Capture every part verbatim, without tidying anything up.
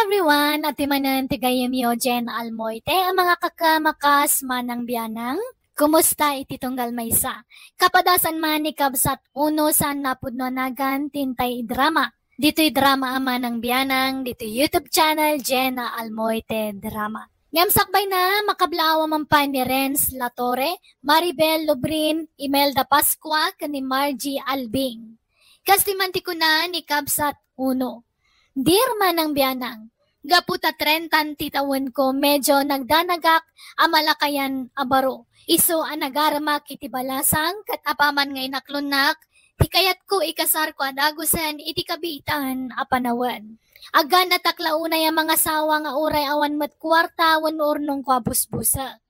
Everyone, ati manen ti gayyemyo, Jen Almoite, a mga kakamakas, manang bianang. Kumusta iti tunggal maysa? Kapadasan man ni Kabsat Uno saan napudno a nagan ti intay drama. Ditoy drama a manang bianang, ditoy YouTube channel, Jenna Almoite Drama. Ngem sakbay na, makablaawa man pay ni Renz Latore, Maribel Lubrin, Imelda Pascua, ken ni Margie Albing. Kas ti man ti kuna ni Kabsat Uno. Dear manang bianang, gapu ta trenta ti tawenko, medyo nagdanagak a malakayan a baro. Isu a nagaremak iti balasang ket apaman nga inaklonnak, ti kayatko ikasarko a dagusen iti kabiitan a panawen. Agganatak la unay a mangasawa nga uray awan met kuarta wenno urnongko a busbusek.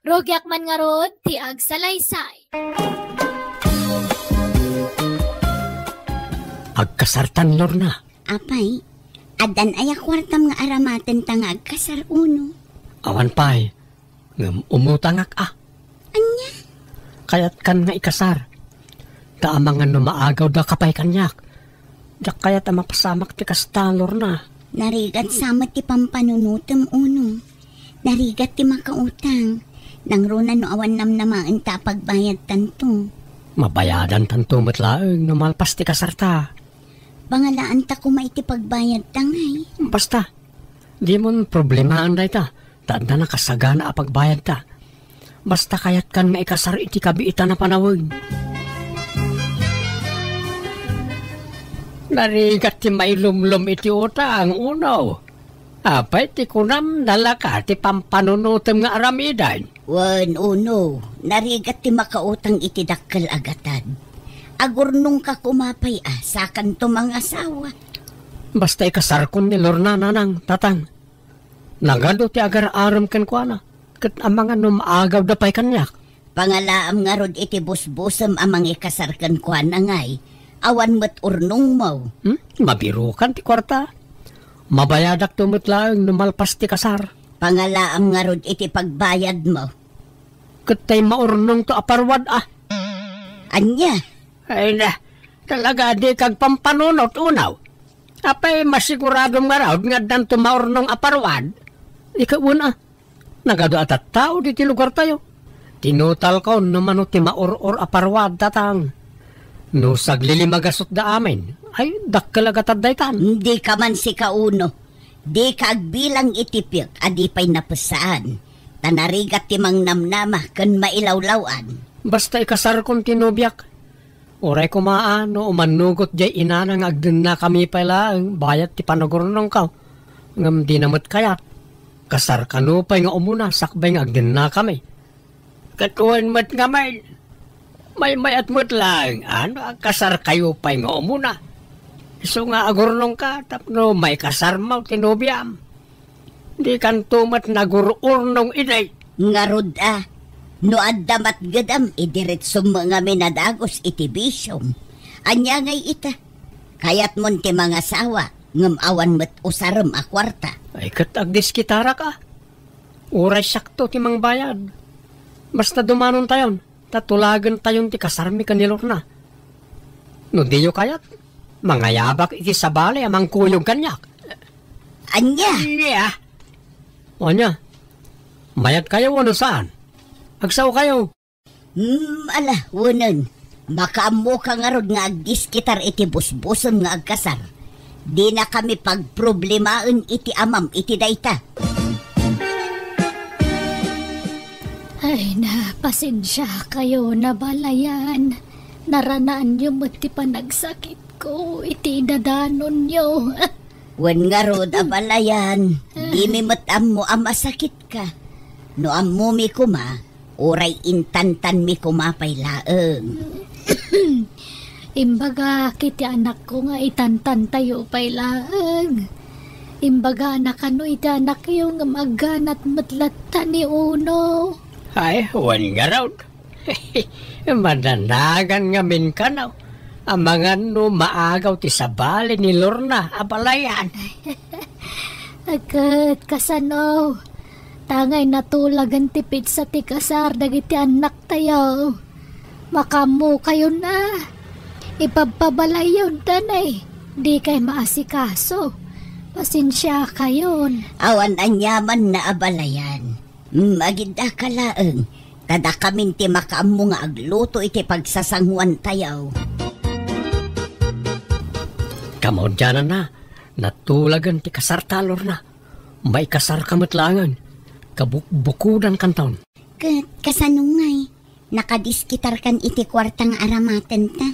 Rugiak man ngarud ti agsalaysay. Agkasartan, Lorna. Apay, addan aya kuartam nga aramaten ta nga agkasar, Uno? Awan pay, ngem umutangak a. Ania? Kayatkan nga ikasar. Ta amangan no maagawda ka pay kaniak. Diak kayat a mapasamak ti kasta, Lorna. Narigat sa met ti pampanunotem, Uno. Narigat ti makautang. Nangruna no awan namnamaenta a pagbayadtanto. Mabayadantanto met laeng no malpas ti kasarta. Pangalaanta koma iti pagbayadta, ngay. Basta, dimon problemaen dayta, ta adda nakasagana a pagbayadta. Basta kayatkan nga ikasar iti kabiitan a panawen. Narigat ti mailumlom iti utang, Uno. Apay ti kunam, nalaka ti pampanunotem nga aramiden? Wen, Uno, narigat ti makautang iti dakkel a gatad. Agurnongka koma pay a, sakanto mangasawa. Basta ikasarkon ni Lorna, Nanang, Tatang. Nagadu ti agar-arem kenkuana, ket amangan no maagawda pay kaniak. Pangalaam ngarud iti busbusem a mangikasar kenkuana, ngay. Awan met urnongmo. Hmm? Mabirokan ti kuarta. Mabayadakto met laeng no malpas ti kasar. Pangalaam ngarud iti pagbayadmo. Ket tay maurnongto a parwad a. Ania? Ay na, talaga dika agpampanunot, Uno. Apay masiguradom ngarud nga addanto maurnong a parwad? Ikaw, Uno, a. Nagadu a tattao ditoy lugartayo. Tinutalko no mano ti maur-or a parwad, Tatang. No saglilimagasutda amin, ay, dakkel a gatad daytan. Dika man sika, Uno. Dika agbilang iti piek a di pay napessaan. Ta narigat ti mangnamnama ken mailawlaw-an. Basta ikasarkon ti nobiak. Uray koma a no umannugot diay inana nga agdennakami pay laeng bayat ti panagurnongko. Ngem dina met kayat. Kasar kano pay nga umuna sakbay nga agdennakami. Ket wen met ngamin, maymayat met laeng a no agkasarkayo pay nga umuna. Isu nga agurnongka tapno maikasarmo ti nobiam. Dikanto met nagur-urnong idi. Ngarud a, no adda matgedam, idiretsom ngamin a dagus iti bisiom. Ania ngay ita? Kayatmon ti mangasawa, ngem awan met usarem a kuarta. Ay, ket agdiskitarak a. Uray siakto ti mangbayad. Basta dumanontayon, ta tulagentayon ti kasarmi ken ni Lorna. No diyo kayat, mangayabak iti sabali a mangkuyog kaniak. Ania? Ania? Ania? Mayat kayo wenno saan? Agsao kayo. Hmm, ala, wenen. Makaammoka ngarud nga agdiskitar iti busbusem nga agkasar. Dinakami pagproblemaen iti amam iti dayta. Ay na, pasensia kayo, nabalayan. Naranaanyo met ti panagsakitko iti idadanonyo. Wen ngarud, abalayan, dimi met ammo a masakitka. No ammomi koma, uray intantanmi koma pay laeng. Imbagak iti anakko nga itantantayo pay laeng. Imbagana kano iti anakyo nga maganat met latta ni Uno. Ay, wen ngarud. Madanagan ngamin kano. Amangan no maagaw ti sabali ni Lorna, abalayan. Ket kasano? Tangay natulagan ti petsa ti kasar dagiti annaktayo. Makaammokayon a. Ipabpabalayyonda ne. Dikay maasikaso. Pasensiakayon. Awan aniamanna a balayan. Magidaka laeng, ta dakamin ti makaammo nga agluto iti pagsasanguantayo. Kamaudiananna, natulagen ti kasarta, Lorna. Maikasarka met laengen. Kabukbukodankanton. Ket kasano ngay? Nakadiskitarkan iti kuarta nga aramatenta?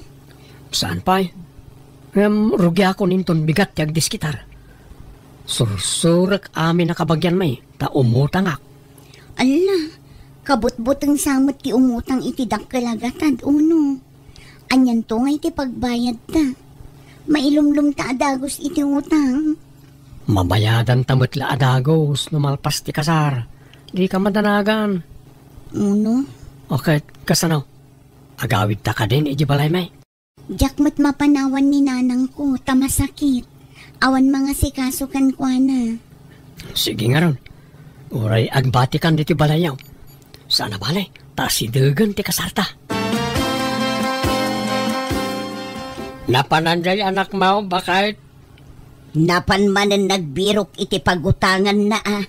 Saan pay. Ngem rugiakon inton bigat ti agdiskitar. Sursurek amin a kabagianmi, ta umutangak. Alla, kabutbuteng sa met ti umutang iti dakkel a gatad, uno? Anianto ngay ti pagbayadta? Mailumlomta a dagus iti utang. Mabayadanta met la a dagus no malpas ti kasar. Dika madanagan. Uno? O ket, kasano? Agawidta kadin iti balaymi? Diak met mapanawan ni nanangko, ta masakit. Awan mangasikaso kenkuana. Sige ngarud. Uray agbatikan ditoy balayyo. Saan a bale, ta asidegen ti kasarta. Napanan jay anakmo, baket? Napan manen nagbirok iti pagutanganna a.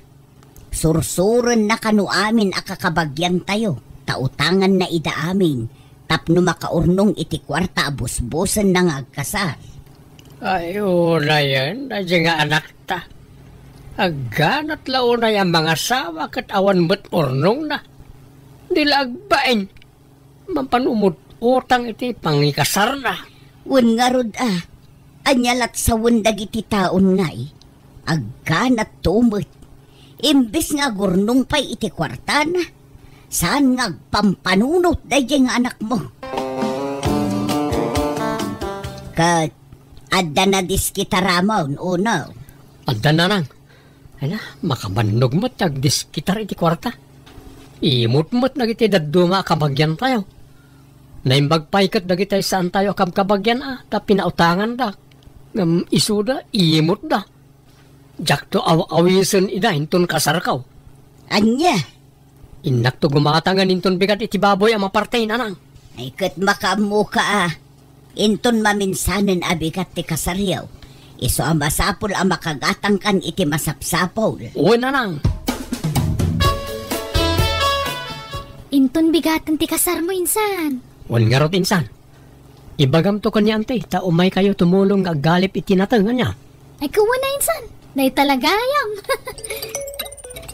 Sursurenna kano amin a kakabagiantayo, ta utanganna ida amin tapno makaurnong iti kuarta a busbusenna nga agkasar. Ay, unayen, daydi nga anakta. Agganat la unay a mangasawa ket awan met urnongna. Di la agbain. Mapan umut-utang iti pangikasarna. Wen ngarud a, ania lat sawen dagiti taon ngay? Agganatto met. Imbes nga agurnong pay iti kuartana, saan nga agpampanunot daydi nga anakmo? Ket adda nadiskitaramon, uno? Adda, nanang. Ay na, makabannog met ti agdiskitar iti kuarta. Imut met dagiti dadduma a kabagiantayo. Naimbag pay ket dagiti saantayo a kabkabagian a ta pinautanganda. Ngem isuda, imutda. Diakto aw-awisen ida inton kasarko. Ania? Innakto gumatangen inton bigat iti baboy a maparte, nanang. Ay, ket makaammoka a. Inton maminsanen a bigat ti kasaryo, isu a masapul a makagatangkan iti masapsapul. Wen, nanang. Inton bigaten ti kasarmo, insan. Wen ngarud, insan. Ibagamto ken ni Auntie, ta umaykayo tumulong nga aggalip iti nateng, ania? Ay, kuana, insan. Nay talagayam.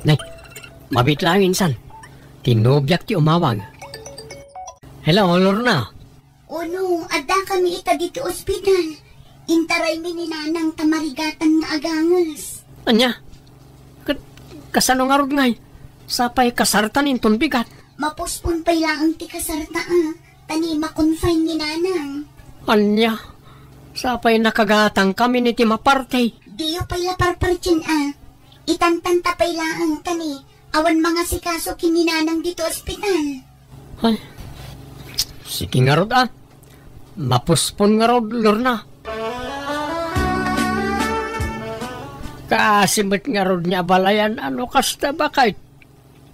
Nay, mabiit laeng, insan. Ti nobiak ti umawag. Hello, Lorna. Uno, addakami ita ditoy ospital. Intaraymi ni nanang ta marigatan nga aganges. Ania? Ket kasano ngarud ngay? Sapay kasartan inton bigat. Mapospon pay laeng ti kasarta, a. Ta ni ma-confine ni nanang. Ania? Sapay nakagatangkamin iti maparte. Diyo pay la parpartien, a. Itantanta pay laeng ta ni awan mangasikaso ken ni nanang ditoy ospital. Ay, sige ngarud, a. Mapospon ngarud, Lorna. Kaasi met ngarud ni abalayan a no kasta, baket.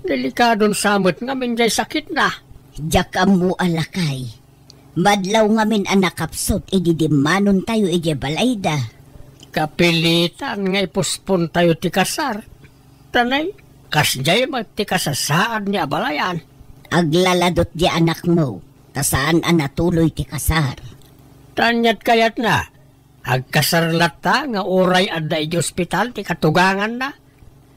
Delikadon sa met ngamin jay sakitna. Diak ammo a, lakay. Madlaw ngamin a nakapsut idi dimmanontayo idiay balayda. Kapilitan nga ipospontayo ti kasar. Ta nay, kasdiay met ti kasasaad ni abalayan. Aglaladot di anakmo, ta saan a natuloy ti kasar. Ta aniat kayatna, agkasar latta nga uray adda idiay ospital ti katuganganna?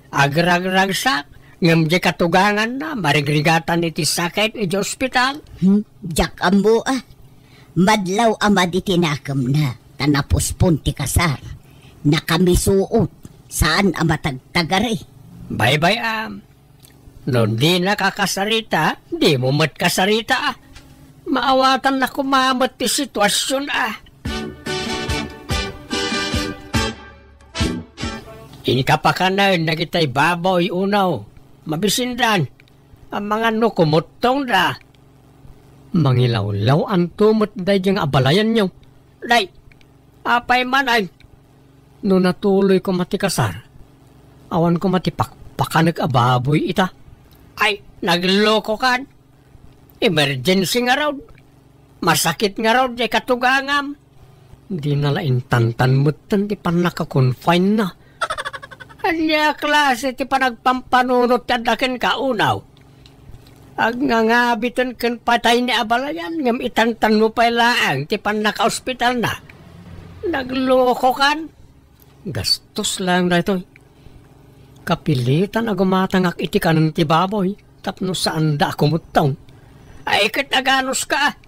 Agragragsak, ngem diay katuganganna, marigrigatan iti sakit idiay ospital. Hmm, diak ammo, a. Madlaw a madi ti nakemna, ta napospon ti kasar. Nakamisuot, saan a matagtagari. Baybay-am. No dinaka kasarita, dimo met kasarita, a. Maawatanna koma met ti situasion, a. Inka pakanen dagitay baboy, uno. Mabisindan. Amangan no kumuttongda. Mangilawlaw-anto met daydi nga abalayanyo. Day, apay manen? No natuloy koma ti kasar, awan koma ti pakpakanek a baboy ita. Ay, naglokokan. Emergency ngarud. Masakit ngarud diay katugangam. Dina la intantan metten ti pannaka-confine-na. Ania a klase ti panagpampanunot ti adda kenka, Unaw? Agngangabiten ken patayna a balayan, ngem itantanmo pay laeng ti pannakaospitalna. Naglokokan? Gastos laeng daytoy. Kapilitan a gumatangak iti kanen ti baboy tapno saanda a kumuttong. Ay, ket aganuska.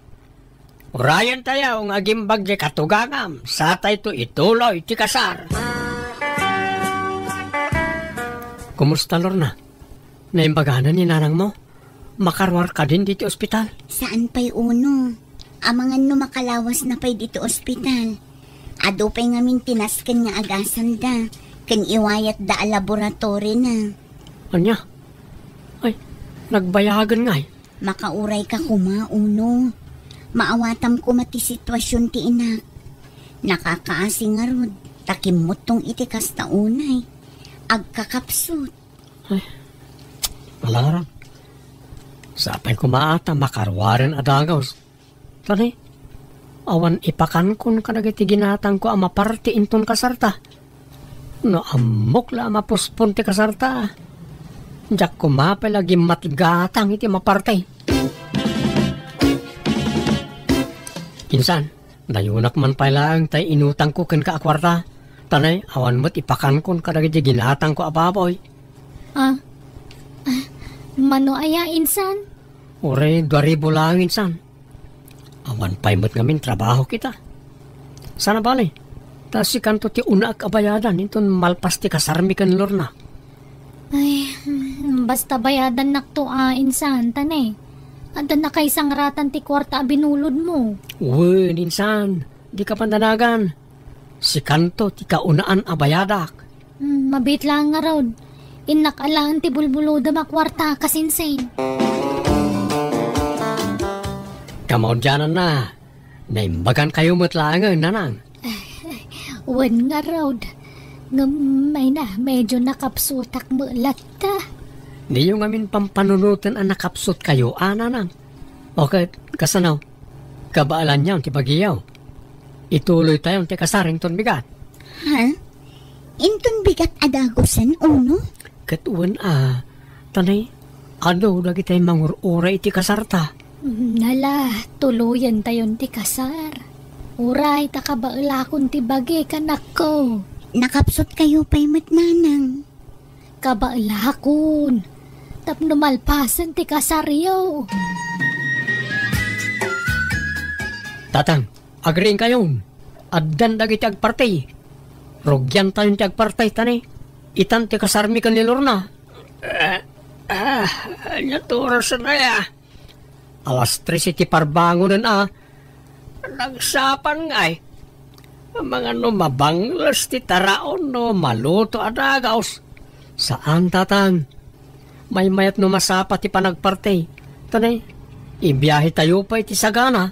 Urayentayo nga agimbag diay katugangam, satayto ituloy ti kasar. Kumusta, Lorna? Naimbaganan ni nanangmo? Makaruar kadin ditoy ospital? Saan pay, Uno. Amangan no makalawasna pay ditoy ospital. Adu pay ngamin ti nasken nga agasanda, ken iwayatda a laboratorina. Ania? Ay, nagbayagen ngay. Makaurayka koma, Uno. Maawatam koma ti sitwasion ti inak. Nakakaasi ngarud, ta kimmuttong iti kasta unay. Agkakapsut. Ay, ala ngarud. Sapay koma a ta makaruaren a dagus. Tani, awan ipakankon kadagiti ginatangko a maparti inton kasarta. No ammok la a mapospon ti kasarta, diak koma pay la gimmatgatang iti maparti. Insan, dayunak man pay laeng tay inutangko kenka a kuarta. Tani, awan met ipakankon kadagiti ginatangko a baboy. Ah, ah, mano aya, insan? Uray, dua ribu laeng, insan. Awan pay met ngamin trabaho kita. Sana bale, ta sikanto ti unaak a bayadan inton malpas ti kasarmi ken Lorna. Ay, basta bayadannakto a, insan, tani. Adda nakaisangratan ti kuarta a binulodmo. Wen, insan, dika pandanagan. Sikanto ti kaunaan a bayadak. Hmm, mabiit laeng ngarud. Innak alaen ti bulbulodem a kuarta, kasinsin. Kamaudiananna, naimbagankayo met laengen, nanang. Wen ngarud. Ngem, ay na, medyo nakapsutak met latta. Diyo ngamin pampanunoten a nakapsutkayo, a, nanang. O ket, kasano? Kabaelanyo ti bagiyo. Ituloytayo ti kasar inton bigat. Ha? Inton bigat a dagusen, Uno? Ket wen a, tani, adu dagiti mangur-uray iti kasarta. Nala, tuloyentayon ti kasar. Uray ta kabaelakon ti bagi, kanakko. Nakapsutkayo pay met, nanang. Kabaelakon. Tapno malpasen ti kasaryo. Tatang, agriingkayon. Addan dagiti agparti. Rugiantayon ti agparti, tani. Itan ti kasarmi ken ni Lorna. Ah, ah, ania ti orasen aya? Alas tres iti parbangonen a. Nagsapan ngay. Amangan no mabangles ti taraon no maluto a dagus. Saan, Tatang. Maymayat no masapa ti panagparti. Tani, ibiahetayo pay ti sagana.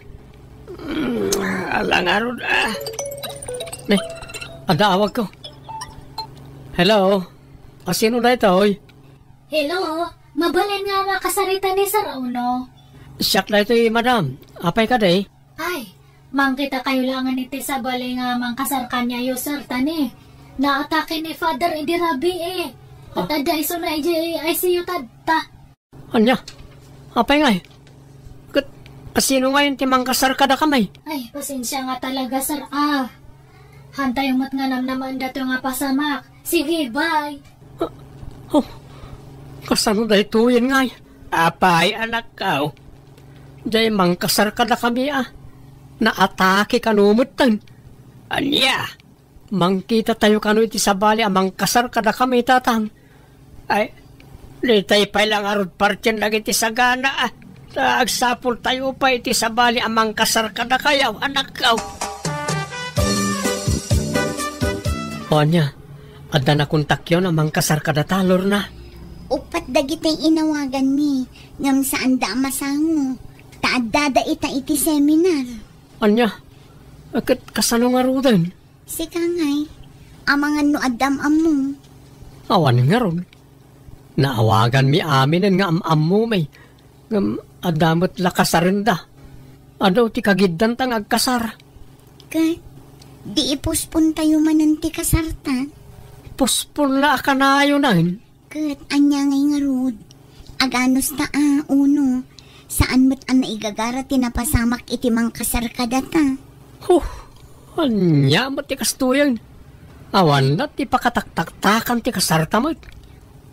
Mm, ala ngarud, ah. Ne, adda awagko. Hello? Asino daytoy? Hello, mabalin nga makasarita ni Sir Uno? Siak daytoy, madam. Apay kadi? Ay, mangkitakayo laengen iti sabali nga mangkasar kaniayo, sir, tani. Naatake ni Father idi rabii. Ket adda isuna idiay I C U tatta. Ania? Apay ngay? Ket asino ngayon ti mangkasar kadakami? Ay, pasensia nga talaga, sir, ah. Hantayo met nga namnamaen datoy nga pasamak. Sige, bye. Oh, kasano daytoyen ngay? Apay, anakko. Diay mangkasar kadakami a. Naatake kano metten. Ania? Mangkitatayo kano iti sabali a mangkasar kadakami, Tatang. Ay, ditay pay la ngarud partien dagiti sagana, ah. Ta agsapultayo pay iti sabali a mangkasar kadakayo, anakko. O ania, adda nakontakyo a mangkasar kadata, Lorna? Uppat dagiti inawaganmi, ngem saanda a masango, ta addada ita iti seminar. Ania? Ket kasano ngaruden? Sika ngay, amangan no adda am-ammo. Awan ngarud. Naawaganmi aminen nga am-ammomi. Ngem adda met la kasarenda. Adu ti kagiddanta nga agkasar. Ket, Di ipuspon tayo manen ti kasarta? Puspon la a kanayon. Ket ania ngay ngarud? Aganos ta a, Uno. Saan met a naigagara ti napasamak iti mangkasar kadata. Huh! Ania met ti kastoyen? Awan la ti pakataktaktakan ti kasarta met.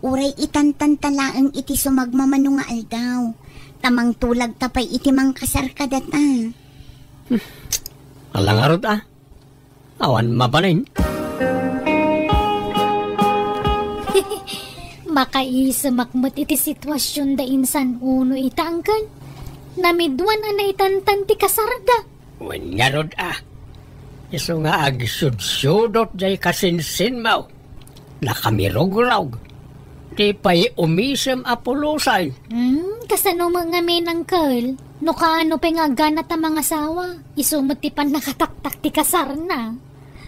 Uray itantanta laeng iti sumagmamano nga aldaw, ta mangtulagta pay iti mangkasar kadata. Ala ngarud a. Awan mabalin. Makaisemak met iti situasion da insan Uno ita, Uncle. Namiduan a naitantan ti kasarda. Wen ngarud a. Isu nga agsudsudot jay kasinsinmo. Nakamirugrog. Ti pay umisem a pulosan. Hmm, kasano met ngamin, Uncle? No kaano pay nga agganat a mangasawa, isu met ti pannakataktak ti kasarna.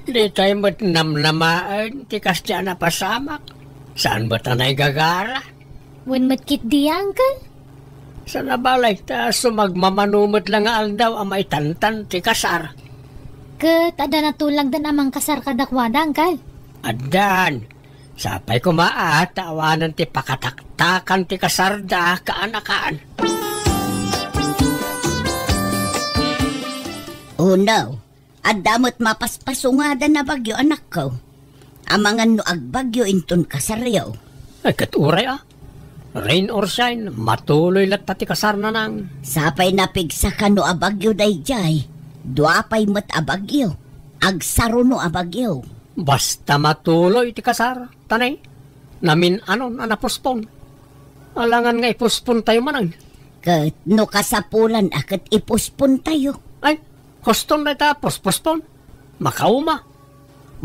Ditay met namnamaen ti kasdiay a napasamak. Saan met a naigagara? Wen met ketdi, Uncle? Saan a balay, ta sumagmamano met la nga aldaw a maitantan ti kasar. Ket adda natulagdan a mangkasar kadakuada, Uncle? Addan. Sapay koma a ta awanen ti pakataktakan ti kasarda kaanakan. Uno, adda met mapaspasungada a bagyo, anakko. Amangan no agbagyo inton kasaryo. Ay, ket uray a. Rain or shine, matuloy latta ti kasar, Nanang. Sapay napigsaka no a bagyo daydiay. Dua pay met a bagyo. Agsaruno a bagyo. Basta matuloy ti kasar, ta ne, namin-anon a napospon. Alangan nga ipospon tayo manen. Ket no kasapulan a ket ipospon tayo. Ay, huston dayta pospospon. Makauma.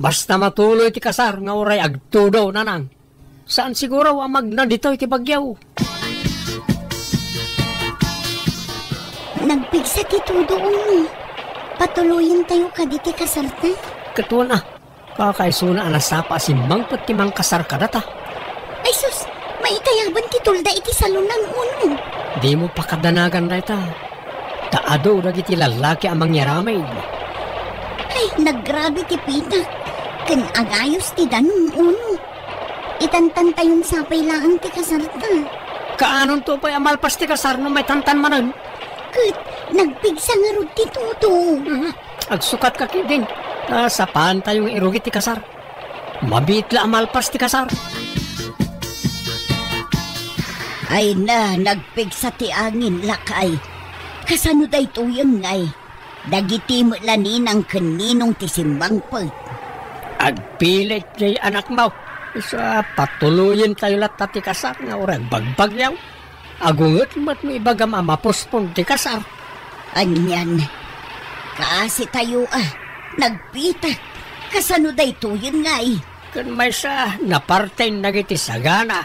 Basta matuloy ti kasar nga uray agtudo, Nanang. Saan siguro a magna ditoy ti bagyo? Nagpigsa ti tudo, Uno. Patuloyen tayo kadi ti kasarta? Ket wen a, kakaisuna a nasapa a simmangpet ti mangkasar kadata. Ay sus, maitayaban ti tulda iti salonan, Uno. Dimo pakadanagan dayta. Ta adu dagiti lallaki a mangyaramed. Ay, nagrabe ti pitak. Ken agayos ti danum, Uno. Itantan tayon sapay laeng ti kasarta. Kaanonto pay a malpas ti kasar no maitantan manen? Ket nagpigsa ngarud ti tudo. Mhm. Agsukatka ketdin. Ta sapaan tayo nga irugi ti kasar. Mabiit la a malpas ti kasar. Ay na, nagpigsa ti angin, lakay. Kasano daytoyen ngay? Dagiti met la ninang ken ninong ti simmangpet. Agpilit jay anakmo. Isu a patuloyen tayo latta ti kasar nga uray agbagbagyo. Agunget met no ibagam a mapospon ti kasar. Anian, kaasi tayo a, nagpitak. Kasano daytoyen ngay? Ken maysa, naparten dagiti sagana.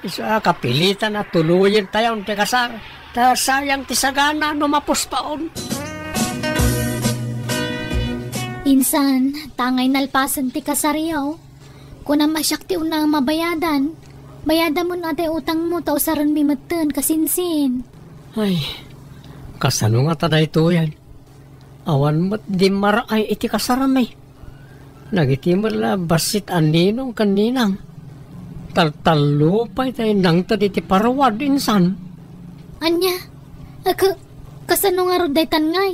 Isu a kapilitan a tuloyen tayon ti kasar. Ta sayang ti sagana no mapospaon. Insan, tangay nalpasen ti kasaryo. Kunam a siak ti una a mabayadan. Bayadam met a tay utangmo ta usarenmi metten, kasinsin. Ay, kasano ngata daytoyen? Awan met dimmar-ay iti kasarmi. Dagiti met la bassit a ninong ken ninang. Taltallo pay tay nangted iti paruad, insan. Ania? Aka-, kasano ngarud daytan ngay?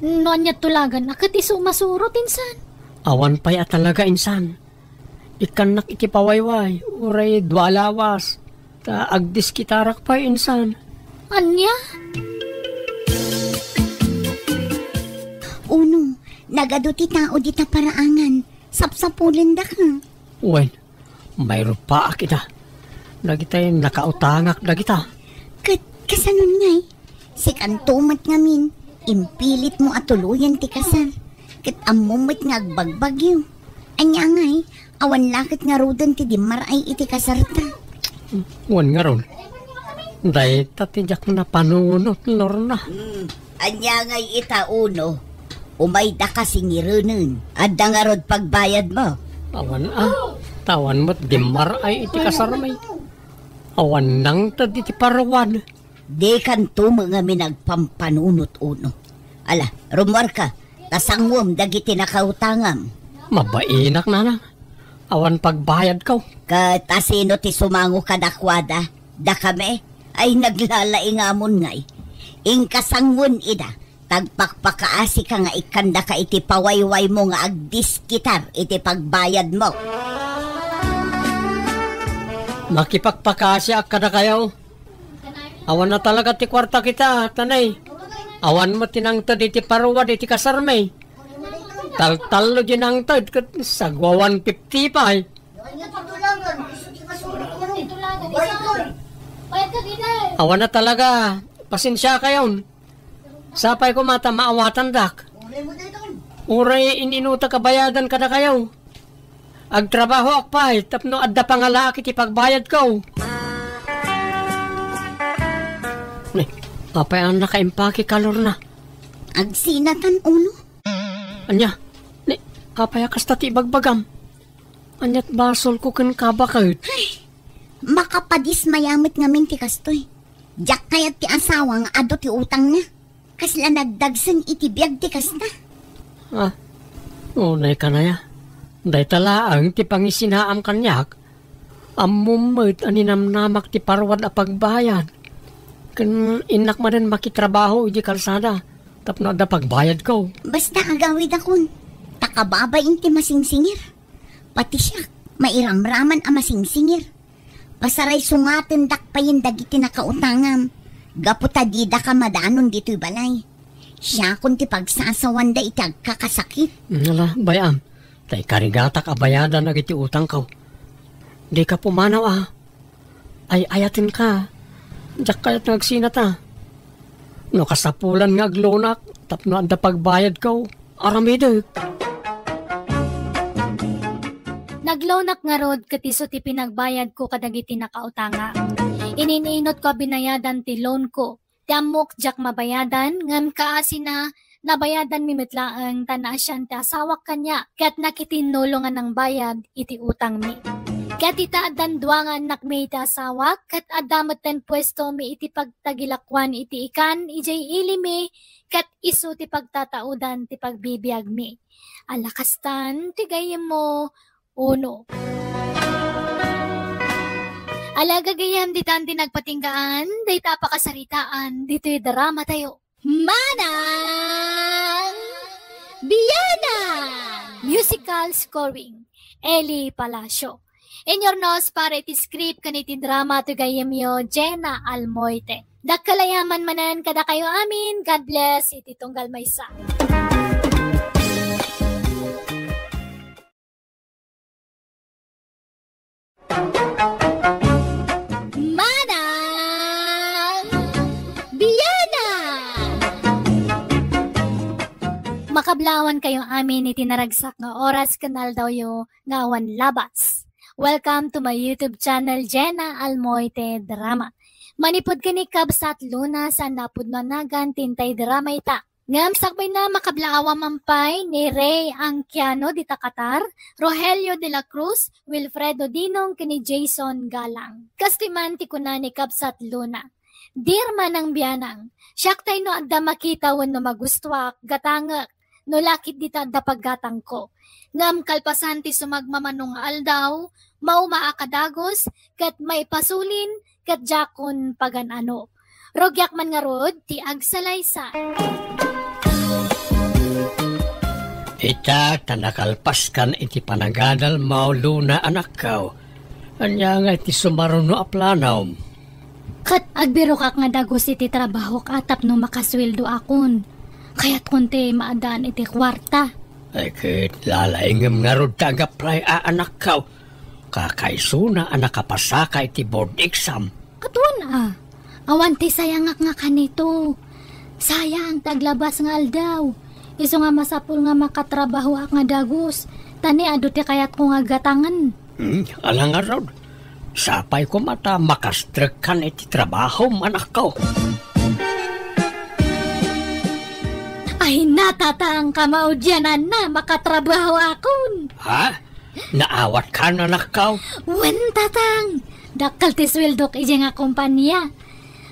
No ania tulagan, a ket isu masurot, insan? Awan pay a talaga, insan. Ikkannak iti pawayway, uray dua lawas, ta agdiskitarak pay, insan. Ania? Uno, nagadu ti tao dita paraangan. Sapsapulendaka. Wen, mairupaak ida. Dagitay nakautangak dagita. Ket kasano ngay? Sikanto met ngamin, impilitmo a tuloyen ti kasar. Ket ammom met nga agbagbagyo. Ania ngay, awan la ket ngaruden ti dimmar-ay iti kasarta. Wen ngarud, dayta ti diak napanunot, Lorna. Hmm, ania ngay ita, Uno? Umaydaka singirenen. Adda ngarud pagbayadmo? Awan a, ta awan met dimmar-ay iti kasarmi. Awan nangted iti paruad. Dikanto met ngamin agpampanunot, Uno. Ala, rummuarka. Ta sanguem dagiti nakautangam. Mabainak, nanang. Awan pagbayadko. Ket asino ti sumango kadakuada? Dakami? Ay, naglalaingamon ngay. Inka sangoen ida, ta agpakpakaasika nga ikkandaka iti pawaywaymo nga agdiskitar iti pagbayadmo. Makipakpakaasiak kadakayo. Awan na talaga ti kuarta kita, tanay. Awan met ti nangted iti paruwad iti kasarmi. Taltallo di nangted ket sagwa one fifty pay. Awan na talaga. Pasensiakayon. Sapay koma ta maawatandak. Uray in-inutak a bayadan kadakayo. Agtrabahoak pay tapno adda pangalaak iti pagbayadko. Ni, apay a nakaimpake kalorna? Agsinatan, uno? Ania? Ni, apay a kasta ti ibagbagam? Ania't basolko kenka baket? Ay, makapadismaya met ngamin ti kastoy. Diak kayat ti asawa nga adu ti utangna. Kasla nagdagsen iti biag ti kasta. Ah, unay kanaya. Dayta laeng ti pangisinaam kaniak. Ammom met a ninamnamak ti parwad a pagbayad. Ken innak manen makitrabaho iti kalsada tapno adda pagbayadko. Basta agawidakon, ta kababain ti masingsingir. Pati siak, mairamraman a masingsingir. Pasaraysungatendak payen dagiti nakautangam, gapu ta didaka madanon ditoy balay. Siakon ti pagsasawanda iti agkakasakit. Ala, bay-am, ta ikarigatak a bayadan dagiti utangko. Dika pumanaw a. Ay-ayatenka. Diak kayat nga agsinata. No kasapulan nga aglonak, tapno adda pagbayadko. Aramidek. Naglonak ngarud ket isu ti pinagbayadko kadagiti nakautangak. Ininunotko a binayadan ti loanko. Ti ammok diak mabayadan, ngem kaasina, nabayadanmi met laeng ta naasian ti asawak kaniak, ket nakitinnulong a nangbayad iti utangmi. Ket ita addan dua nga annakmi iti asawak, ket adda metten puestomi iti pagtagilakuan iti ikan idiay ilimi, ket isu ti pagtataudan ti pagbibiagmi. Ala kastan ti gayyemmo, uno. Ala gagayyem, ditan ti nagpatinggaan dayta a pakasaritaan ditoy dramatayo. Manang Biyanan! Musical scoring, Eli Palacio. Inurnos para iti script ken iti drama ti gayyemyo, Jenna Almoite. Dakkel a yaman manen kadakayo amin. God bless iti tunggal maysa. Manang Biyanan! Makablaawankayo amin iti naragsak nga oras ken aldawyo nga awan labas. Welcome to my YouTube channel, Jenna Almoite Drama. Manipud ken ni Kabsat Luna, saan napudno a nagan ti intay drama ita. Ngem sakbayna, makablaawa man pay ni Ray Angkiano dita Qatar, Rogelio de la Cruz, Wilfredo Dinong, ken ni Jason Galang. Kastoy man ti kuna ni Kabsat Luna, "Dear Manang Biyanang, siak tay no adda makita wenno magustuak, gatangek, no lakit dita adda paggatangko. Ngem kalpasan ti sumagmamano nga aldaw, maumaak a dagus, ket maipasulin, ket diakon pagan-ano. Rugiak man ngarud ti agsalaysay." Ita, ta nakalpaskan iti panagadalmo, Luna, anakko. Ania ngay ti sumaruno a planom? Ket agbirokak nga dagus iti trabahok a tapno makasueldoakon. Kayatkon ti maaddaan iti kuarta. Ay, ket lalaingem ngarud ta ag-apply a, anakko. Kakaisuna a nakapasaka iti board exam. Ket wen a, awan ti sayangak nga kanito. Sayang ti aglabas nga aldaw. Isu nga masapul nga makatrabahoak nga dagus, ta ni adu ti kayatko nga gatangen. Hmm, ala ngarud. Sapay koma ta makastrekkan iti trabahom, anakko. Ay, natatangka maudiananna, makatrabahoakon. Ha? Naawatkan, anakko? Wen, tatang. Dakkel ti sueldok idiay nga kompania.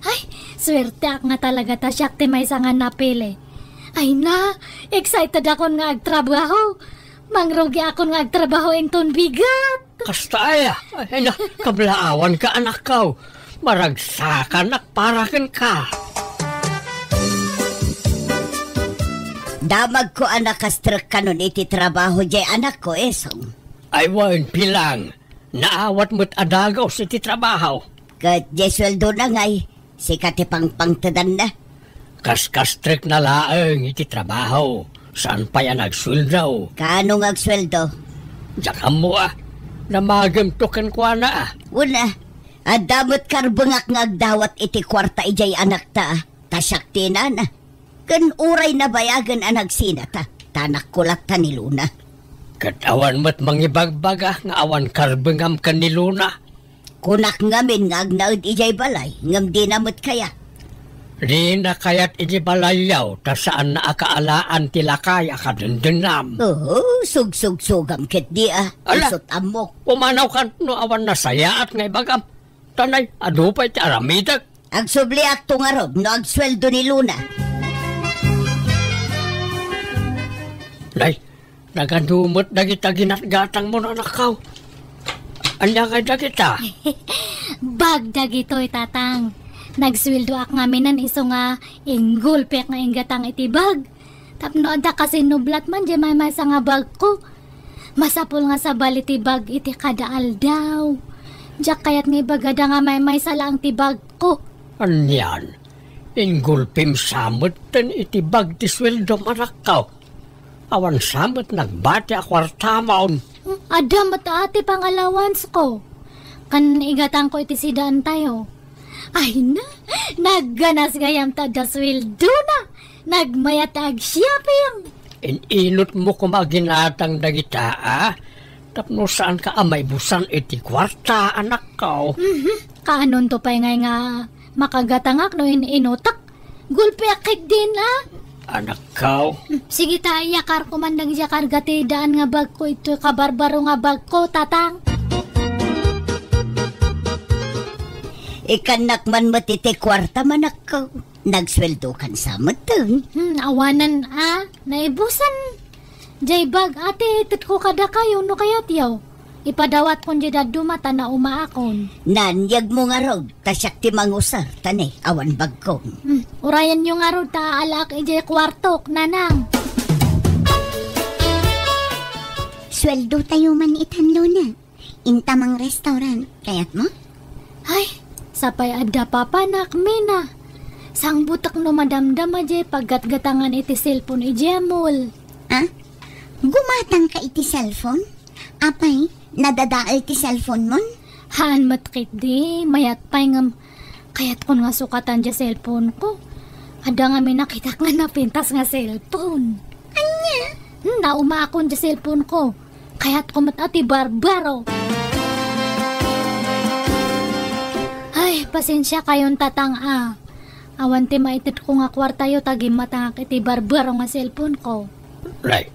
Ay, suerteak nga talaga ta siak ti maysa nga napili. Ay na, excited akon nga agtrabaho. Mangrugi akon nga agtrabaho inton bigat. Kasta aya. Ay na, kablaawanka, anakko. Maragsakanak para kenka. Damagko a nakastrek kanon iti trabaho jay anakko, Esong. Ay wen, Pilang. Naawat met a dagus iti trabaho. Ket jay sueldona ngay, sika ti pangpangtedanna. Kaskastrekna laeng iti trabaho, saan pay a nagsueldo. Kaano nga agsueldo? Diak ammo a. Namagemto kenkuana a. Wen a, adda met karbengak nga agdawat iti kuarta idiay anakta a, ta siak ti inana. Ken uray nabayagen a nagsinata, ta anakko latta ni Luna. Ket awan met mangibagbaga nga awan karbengam ken ni Luna. Kunak ngamin nga agnaed idiay balay, ngem dina met kayat. Dina kayat iti balayyo, ta saanna a kaalaan ti lakay a kadendennam. Oo, sugsugsugam ketdi a. Ala! Isut' ammok. Pumanawkan no awan nasayaat nga ibagam. Tanay, adu pay ti aramidek. Agsubliakto ngarud no agsueldo ni Luna. Nay, nagadu met dagita ginatgatangmo, anakko. Ania ngay dagita? Bag dagitoy, Tatang. Nagsueldoak ngaminen isu nga inggulpiak nga inggatang iti bag. Tapno adda kasinublat man diay maymaysa nga bagko. Masapul nga sabali ti bag iti kada aldaw. Diak kayat nga ibagada nga maymaysa laeng ti bagko. Anian, inggulpim sa metten iti bag ti sueldom, anakko. Awan sa met nagbati a kuartamon. Adda met a ti pangalawansko. Ken igatangko iti sidaantayo. Ay na, nagganas gayam ta adda sueldona. Nagmayat ta ag-shopping. In-inutmo koma ginatang dagita a, tapno saanka a maibusan iti kuarta, anakko. Mhm. Kaanonto pay ngay nga makagatangak no in-inutak? Gulpiak ketdin a. Anakko. Sige ta, iyakarko man dagiti karga ti daan nga bagko itoy kabarbaro nga bagko, Tatang. Ikannak man met iti kuarta, anakko. Nagsueldokan sa metten. Hmm, awanen a, naibusan. Jay bag a ti itedko kadakayo no kayatyo. Ipadawatkon jay dadduma ta naumaakon. Naan, yegmo ngarud, ta siak ti mangusar, ta ne, awan bagko. Hmm, urayenyo ngarud ta aalaak idiay kuartok, nanang. Sueldotayo man itan, Luna. Inta mangrestaurant, kayatmo? Ay, sapay adda papanak, Mina. Sangbutek no madamdama jay paggatgatangan iti cellphone idiay mall. Ah? Gumatangka iti cellphone? Apay, nadadael ti cellphone mon? Haan met ketdi, mayat pay ngem kayatkon nga sukatan jay cellphone ko. Adda ngamin nakitak nga napintas nga cellphone. Ania? Hmm, naumaakon jay cellphone ko. Kayatko met a ti barbaro. Ay, pasensiakayon, Tatang a. Awan ti maitedko nga kuartayo ta gimmatangak iti barbaro nga cellphone ko. Nay,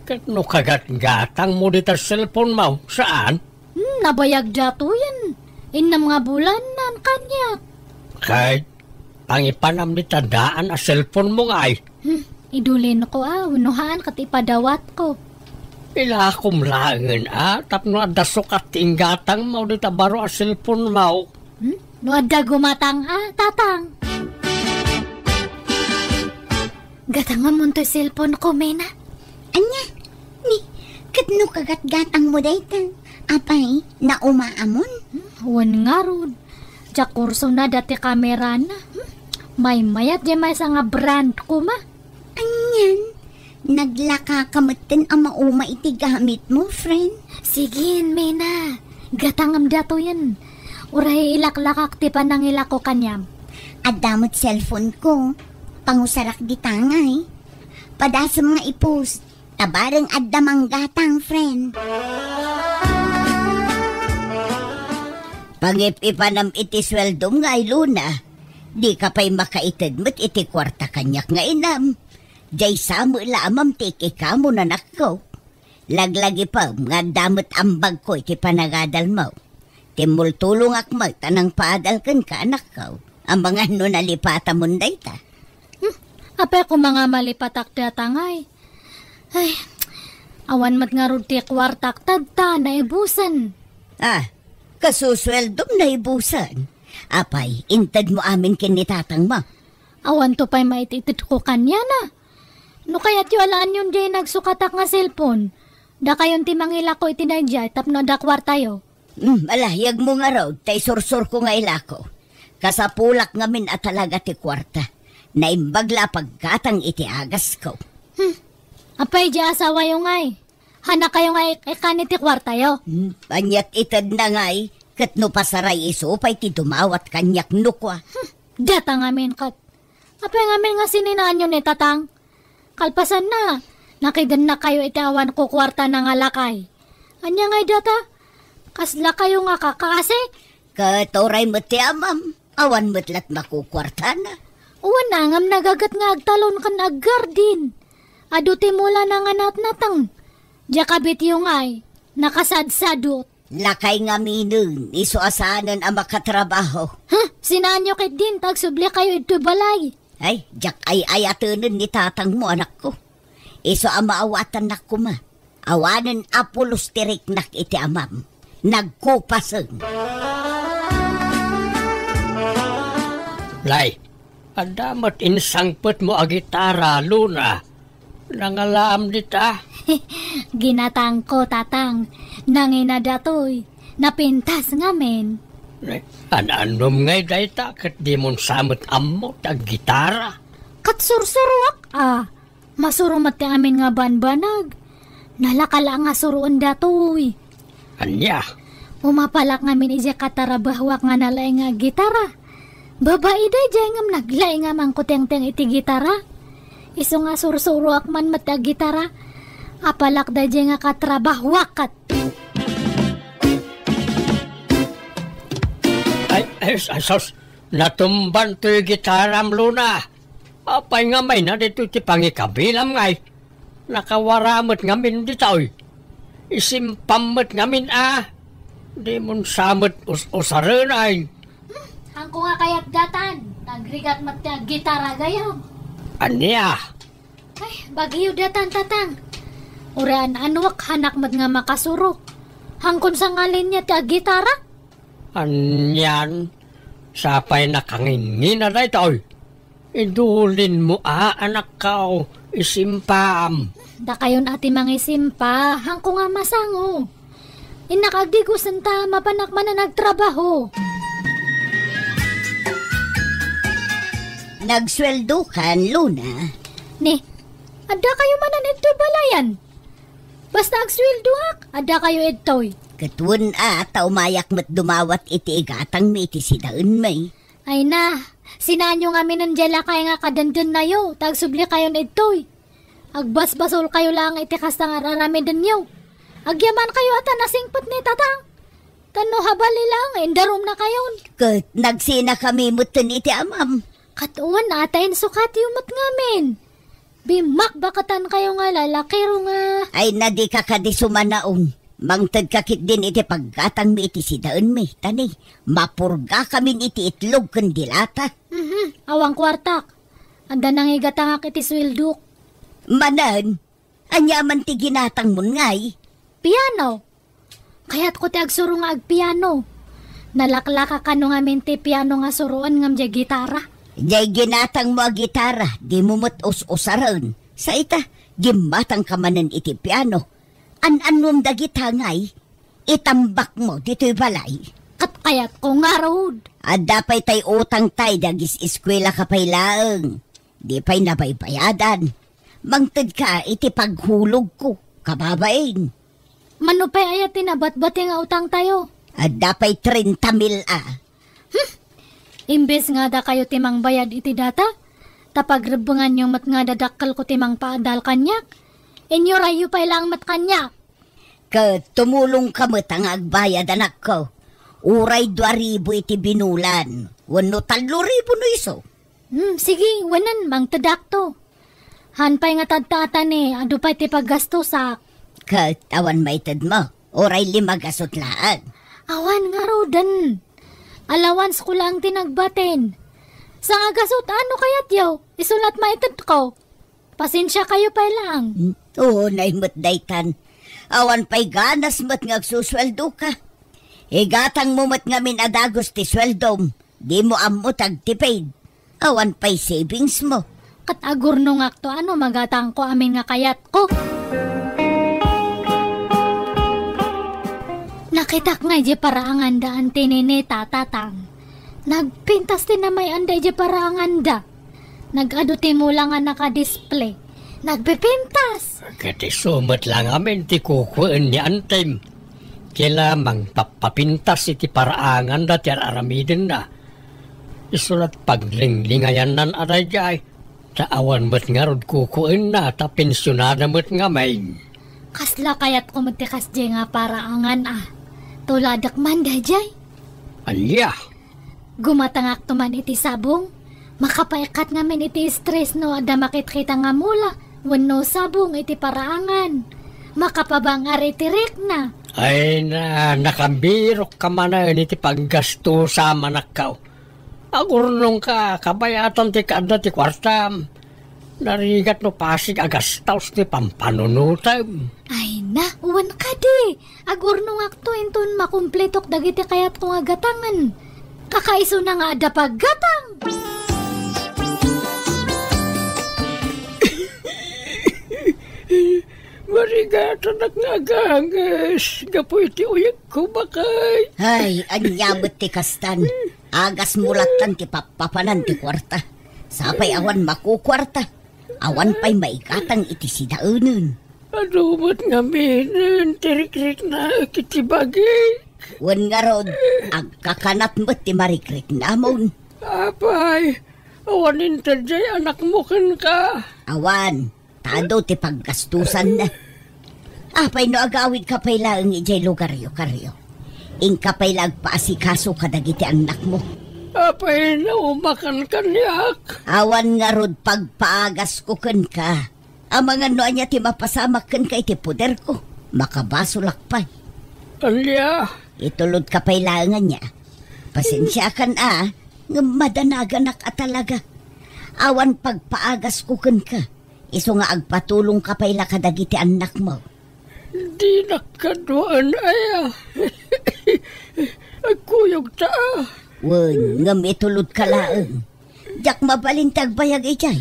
ket no kagatgatangmo dita cellphone mo, saan? Hmm, nabayag datoyen. Innem nga bulan nan kaniak. Kay, pangipanam dita daan a cellphone mo ngay. Hmm, idulinko a, wenno haan ket ipadawatko. Ilakom laengen a, tapno adda sukat ti inggatangmo dita baro a cellphone mo. Hmm? No adda gumatang a, Tatang. Gatangamon toy cellphone ko, Mina. Ania? Ni, ket no kagatgatangmo dayta, apay, naumaamon? Hmm, wen ngarud. Diak kursunada ti kamerana. Hmm? Maymayat diay maysa nga brand koma. Anian? Naglakaka metten a mauma iti gamitmo, friend? Sige, Mina. Gatangem datoyen. Uray ilaklakak ti panangilako kaniam. Adda met cellphone ko. Pangusarak dita ngay. Padasem nga i-post. Ta bareng adda manggatang, friend. Pangip-ipanam iti sueldom ngay, Luna. Dika pay makaited met iti kuarta kaniak nga inam. Jay sa met la a mamtik ikamu, nanakko. Laglagipem nga adda met ambagko iti panagadalmo. Timmultulongak met a nangpaadal kenka, anakko. Amangan no nalipatamon dayta. Hmm, Apay koma nga malipatak dayta ngay? Ay, awan met ngarud ti kuartak, tadta naibusen. Ah, kasusueldom naibusen. Apay, intedmo amin ken ni tatangmo? Awanto pay maititedko kaniana. No kayatyo alaenyon diay nagsukatak nga cellphone, dakayon ti mangilako iti daydiay tapno adda kuartayo. Hmm, alayagmo ngarud ta isursurko nga ilako. Kasapulak ngamin a talaga ti kuarta. Naimbag la a paggatang iti agasko. Hmm. Apay diay asawayo ngay? Hanakayo nga ik-, ikkan iti kuartayo? Hmm, aniat itedna ngay, ket no pasaray isu pay ti dumawat kaniak no kua. Hmm, data ngamin ket. Apay ngamin nga sininaanyo ni tatang? Kalpasanna, nakidennakayo iti awan kukuartana nga lakay. Ania ngay data? Kaslakayo nga kakaasik? Ket uray met ti amam, awan met lat makukuartana. Wen, ngem nagaget nga agtalon ken aggardin. Adu ti mulana nga natnateng. Diak a bityo ngay, nakasadsadot. Lakay ngaminen, isu a saanen a makatrabaho. Huh? Sinaanyo ketdin ta agsublikayo idtoy balay? Ay, diak ay-ayatenen ni tatangmo, anakko. Isu a maawatannak koma. Awanen a pulos ti riknak iti amam. Nagkupasen. Lay, adda met insangpetmo a gitara, Luna. Nangalaam dita? Ginatangko, tatang. Nangina datoy. Napintas ngamin. An-annom ngay dayta ket dimon sa met ammo ti aggitara? Ket sursuroak, a. Masuro met ti amin nga banbanag. Nalaka la nga suroen datoy. Ania? Umapalak ngamin idiay katarabahuak nga nalaing nga gitara. Babai daydiay ngem naglaing a mangkutengteng iti gitara. Isu nga sursuroak man met ti aggitara. Apalak daydiay nga katrabahuak ket. Ay, ay, ay, sus! Natumban toy gitaram, Luna. Apay nga mayna ditoy ti pangikabilam ngay? Nakawara met ngamin ditoy. Isimpam met ngamin a. Dimon sa met us-usaren ay. Hmm, hangko nga kayat datan. Nagrigat met ti aggitara gayam. Ania? Ay, bagyo datan, tatang. Uray an-anuak, hanak met nga makasuro. Hangkon sa nga linya ti aggitara? Anian, sapay nakangingina daytoy. Idulinmo a, anakko, isimpam. Dakayon a ti mangisimpa, hangko nga masango. Innak agdigosen ta mapanak manen agtrabaho. Nagsueldokan, Luna. Ni, adda kayo manen idtoy balayan? Basta agsueldoak, adda kayo idtoy. Ket wen a, ta umayak met dumawat iti igatangmi iti sidaenmi. Ay na, sinaanyo ngaminen diay lakay nga kadendennayo, ta agsubli kayon idtoy. Agbasbasolkayo laeng iti kasta nga ar-aramidenyo. Agyamankayo a ta nasingpet ni tatang. Tano habali laeng, indarumnakayon. Ket nagsinakami metten iti amam. Ket wen a, ta insukatyo met ngamin. Bimmakbaketankayo nga lalakiro nga. Ay na, dika kadi sumanaon. Mangtedka ketdin iti paggatangmi iti sidaenmi, ta ni, mapurgakamin iti itlog ken dilata. Mhm, awan kuartak. Adda nangigatangak iti sueldok. Manen, ania man ti ginatangmon ngay? Piano. Kayatko ti agsuro nga agpiano. Nalaklaka kano ngamin ti piano nga suroen ngem diay gitara. Diay ginatangmo a gitara, dimo met us-usaren. Sa ita, gimmatangka manen iti piano. An-annom dagita ngay, itambakmo ditoy balay. Ket kayatko ngarud. Adda pay tay utangtay, dagis-eskuelaka pay laeng. Di pay nabaybayadan. Mangtedka iti paghulogko, kababain. Mano pay aya ti nabatbati nga utangtayo? Adda pay trenta mil a. Hmm. Imbes nga dakayo ti mangbayad iti data, ta pagrebbenganyo met nga dadakkelko ti mangpaadal kaniak, inyorayo pay laeng met kaniak. Ket tumulongka met a nga agbayad, anakko. Uray dua ribu iti binulan, wenno tallo ribu no isu. Hmm, sige, wenen, mangtedakto. Han pay nga tadtaatan ni, adu pay ti paggastosak. Ket awan maitedmo, uray lima gasut laeng. Awan ngaruden. Allowance ko laeng ti nagbatin. Sangagasut, ano kayatyo? Isu la ti maitedko. Pasensiakayo pay laeng. Hmm? Oo, nay met daytan. Awan pay ganas met nga agsusueldoka. Igatangmo met ngamin a dagus ti sueldom. Dimo ammo ti agtipid. Awan pay savings mo. Ket agurnongakto a no magatangko amin nga kayatko. Nakitak nga idiay paraanganda Auntie Nene, Tata Tang. Nagpintas ti namay-anda idiay paraanganda. Nag-adu ti mula nga nakadisplay. Nagpipintas! Ket isu met la ngamin ti kukueen ni Antem. Kila mangpappapintas iti paraanganda ti ar-aramidenna. Isu la ti paglinglingayannan a daydiay. Ta awan met ngarud kukuenna ta pensionada met ngamin. Kasla kayatko met ti kasdiay nga paraangan a. Tuladek man daydiay. Ania? Gumatangakto man iti sabong. Makapaikkat ngamin iti stress no adda makitkita nga mula wenno sabong iti paraangan. Makapabangar iti rikna. Ay na, nakambirok ka manen iti paggastusa, manakkaw. Agurnongka, kabayatan ti kaadda ti kuartam. Narigat no pasig a gastaos ti pampanunotem. Ay na, wen kadi. Agurnongakto inton makumpletok dagiti kayatko nga gatangen. Kakaisuna nga adda paggatang. Marigatanak nga aganges gapu iti uyegko, bakay. Ay, ania met ti kastan? Agasmo lattan ti pappapanan ti kuarta. Sapay awan makukuarta. Awan pay maigatang iti sidaenen. Adu met ngaminen ti rikriknaek iti bagik. Wen ngarud, agkakanat met ti marikriknamon. Apay, awan inted diay anakmo kenka? Awan, ta adu ti paggastusanna. Apay no agawidka pay laeng idiay lugaryo, Karyo? Inka pay la agpaasikaso kadagiti annakmo. Apay no umakan kaniak? Awan ngarud pagpaagasko kenka. Amangan no ania ti mapasamak kenka iti poderko, makabasolak pay. Ania? Itulodka pay laeng ania. Pasensiakan a, ngem madanaganak a talaga. Awan pagpaagasko kenka. Isu nga agpatulongka pay la kadagiti annakmo. Dinak kaduaan aya. Agkuyogta a. Wen, ngem itulodka laeng. Diak mabalin ti agbayag idiay.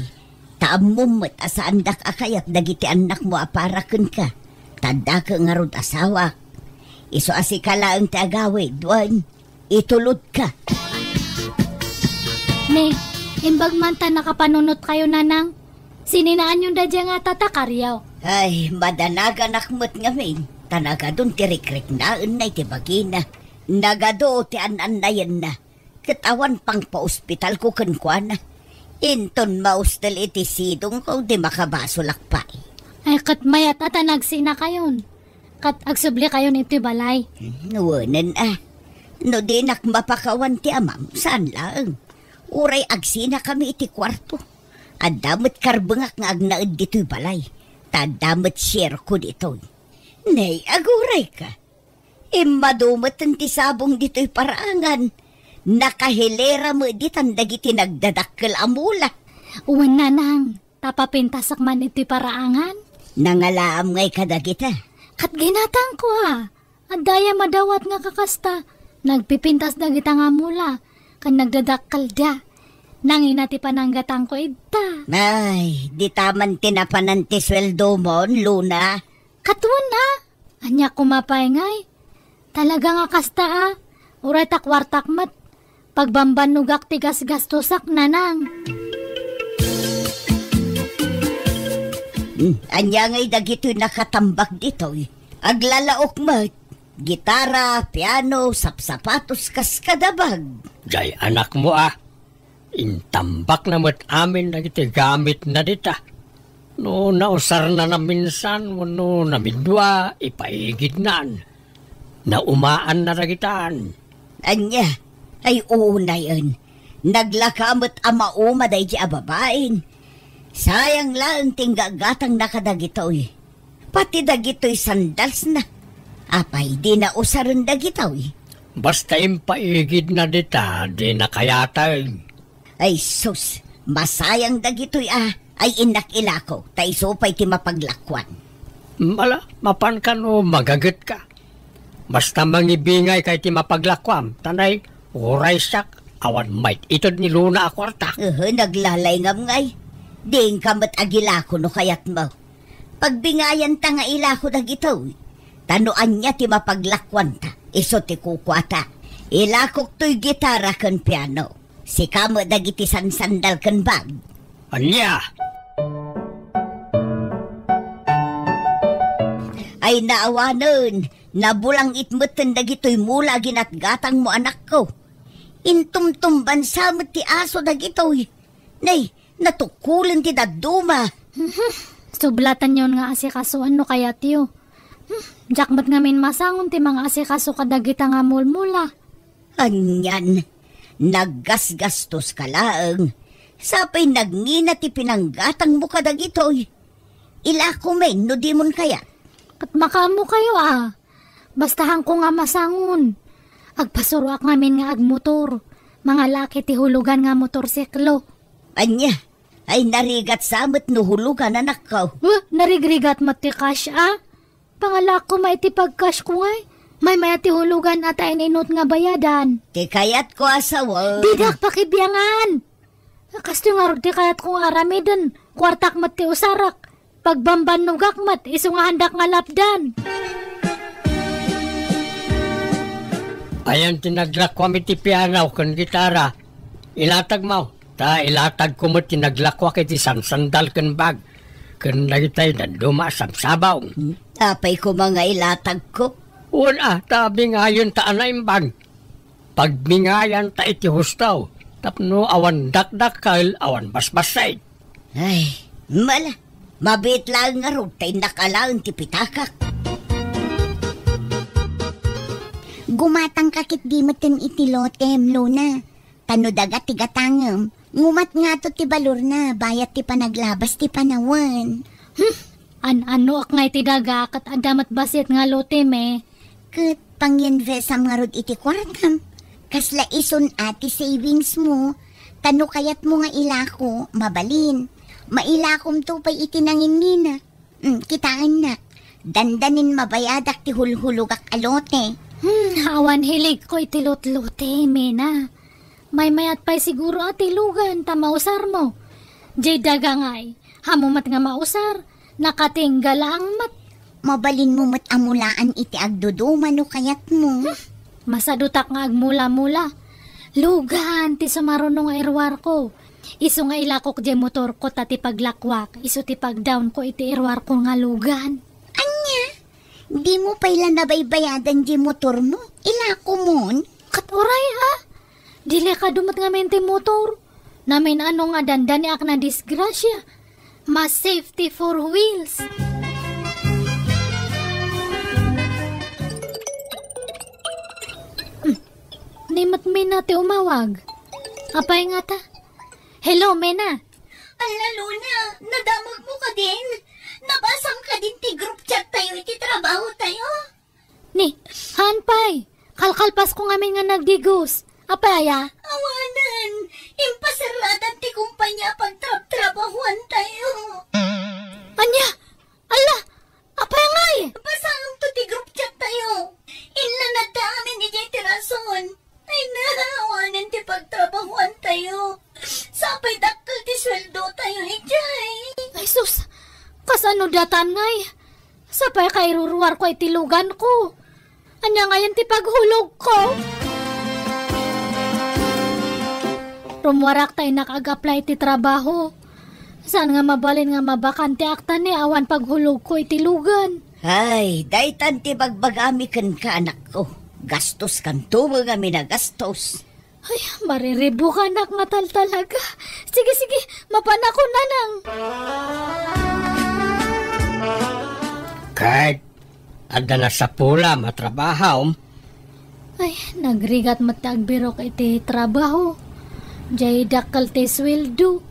Ta ammom met a saandak a kayat dagiti annakmo a para kenka. Ta addaka ngarud asawak. Isu a sika laeng ti agawid, wen. Itulodka. Ne, imbag man ta nakapanunotkayo, Nanang. Sininaanyon daydiay nga tata, Karyo? Ay, madanaganak met ngamin, ta nagadun ti rikriknaenna iti bagina. Nagadu ti an-annayenna. Ket awan pangpaospitalko kenkuana. Inton maustel iti sidongko, di makabasolak pay. Ay, ket mayat a ta nagsinakayon. Ket agsublikayon iti balay. Hmm, wenen a. No dinak mapakawan ti amam, saan laeng. Uray agsinakami iti kuarto. Adda met karbengak nga agnaed ditoy balay. Ta adda met shareko ditoy. Nay, agurayka. Immadu met ti sabong ditoy paraangan. Nakahilera met ditan dagiti nagdadakkel a mula. Wen, Nanang, ta papintasak man iti paraangan. Nangalaam ngay kadagita? Ket ginatangko a. Adda aya madawat nga kakasta. Nagpipintas dagita nga mula, ken nagdadakkelda. Nangina ti pananggatangko ita. Ay, dita man ti napanan ti sueldomon, Luna. Ket wen a, ania koma pay ngay? Talaga nga kasta a, uray ta kuartak met, pagbambannogak ti gasgastosak, Nanang. Hmm, ania ngay dagitoy nakatambak ditoy? Aglalaok met. Gitara, piano, sapsapatos, kas kadabag. Jay anakmo a. Intambakna met amin dagiti gamitna dita. No nausarna naminsan wenno namidua, ipaigidnan. Naumaanna dagitan. Ania? Ay, unayen. Naglaka met a mauma daydi a babain. Sayang laeng ti inggagatangna kadagitoy. Pati dagitoy sandalsna. Apay, di nausaren dagitoy? Basta impaigidna dita, di nakayateng. Ay sus, masayang dagitoy a, ay innak ilako, ta isu pay ti mapaglakuan. Ala, mapanka no magagetka. Basta mangibingayka iti mapaglakuam, ta nay, uray siak, awan mayt-ited ni Luna a kuarta. Uhu, naglalayngam ngay. Diinka met agilako no kayatmo. Pagbingayanta nga ilako dagitoy. Ta no ania ti mapaglakuanta, isu ti kukuata. Ilakok toy gitara ken piano. Sika met dagiti sansandal ken bag. Ania? Ay naawanen, nabulangit metten dagitoy mula a ginatgatangmo, anakko. Intumtumbansa met ti aso dagitoy. Nay, natukulen ti dadduma. Sublatanyon nga asikasuan no kayatyo. Hmm, diak met ngamin masangon ti mangaasikaso kadagita nga mulmula. Anian, naggasgastoska laeng. Sapay nagngina ti pinanggatangmo kadagitoy. Ilako men no dimon kayat. Ket makaammokayo a. Basta haanko nga masangon. Agpasuroak ngamin nga agmotor. Mangalaak iti hulugan nga motorsiklo. Ania? Ay narigat sa met no hulugan, anakko. Huh, narigrigat met ti cash a? Pangalaak koma iti pag-cash ko ngay. Maymay-at ti hulugan a ta in-inut nga bayadan. Ti kayatko a sawen. Didak pakibiangan. Kastoy ngarud ti kayatko nga aramiden. Kuartak met ti usarak. Pagbambannogak met, isu nga haandak nga lapdan. Ayan ti naglakuam iti piano ken gitara. Ilatagmo, ta ilatagko met ti naglakuak iti sansandal ken bag, ken dagitay dadduma a sabsabong. Hmm? Apay koma nga ilatagko? Wen a, ta bingayenta a naimbag. Pagbingayanta iti husto, tapno awan dakdakkel, awan basbassit. Ay, mala, mabiit laeng ngarud ta innak alaen ti pitakak. Gumatangka ketdi metten iti lotem, Luna. Ta no daga ti gatangem, ngumat ngato ti balorna, bayat ti panaglabas ti panawen. Hmm, an-anoak ngay ti daga, ket adda met bassit nga lotem e. Ket pangyinvestam ngarud iti kuartam. Kasla isun a ti savings mo, ta no kayatmo nga ilako, mabalin. Mailakomto pay iti nangingina. Mm, kitaennak. Dandanin mabayadak ti hulhulogak a lote. Hmm, awan hiligko iti lutlote, Mena. Maymayat pay siguro a ti lugan ta mausarmo. Jay daga ngay, haanmo met nga mausar, nakatingga laeng met. Mabalinmo met a mulaan iti agduduma no kayatmo. Hmm, masadutak nga agmula-mula. Lugan ti sumaruno nga iruarko. Isu nga ilakok jay motorko ta ti paglakuak, isu ti pagdawnko iti iruarko nga lugan. Ania? Dimo pay la nabaybayadan jay motormo? Ilakomon? Ket uray a. Delikado met ngamin ti motor. Namin-ano nga dandaniak nadisgrasia. Mas safety four wheels. Hmm. Ni met Mena ti umawag. Apay ngata? Hello, Mena. Alla, Luna, nadamagmo kadin? Nabasam kadin ti group chat tayo iti trabaho tayo? Ni, haan pay. Kalkalpasko ngamin nga nagdigos. Apay aya? Awanen, impasaradan ti kumpanya a pagtrabtrabahuan tayo. Ania? Alla, apay ngay? Basaem to ti group chat tayo. Inlanadda amin idiay ti rason. Ay, naawanen ti pagtrabahuan tayo. Sapay dakkel ti sueldo tayo idiay. Ay, sus! Kasano datan ngay? Sapay kairuruarko iti luganko. Ania ngayen ti paghulogko? Rummuarak ta innak ag-apply iti trabaho. Saan nga mabalin nga mabakanteak ta ni awan paghulogko iti lugan. Ay, daytan ti bagbagami kenka, anakko. Gastos kanto nga minagastos. Ay, mariribukanak nga taltalaga. Sige, sige, mapanakon, nanang. Ket adda nasapulam a trabahom. Ay, nagrigat met ti agbirok iti trabaho. Jay dakkel ti sueldo.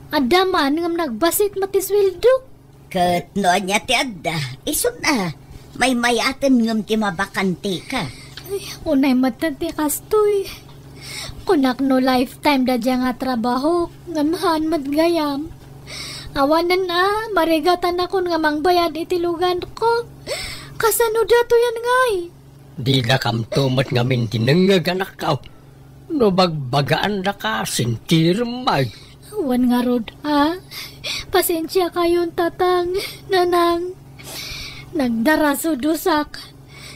Adda man ngem nagbasit met ti sueldo. Ket no ania ti adda, isun a, maymayaten ngem ti mabakanteka. Ay, unay met ti kastoy. Kunak no lifetime da dia nga trabaho, ngem haan met gayam. Awanen a, marigatanakon nga mangbayad iti luganko. Kasano datoyen ngay? Didakamto met ngamin dinengngeg, anakko. No bagbagaandaka, sintirem, ay. Wen ngarud, a? Pasensiakayon, tatang, nanang. Nagdarasudosak.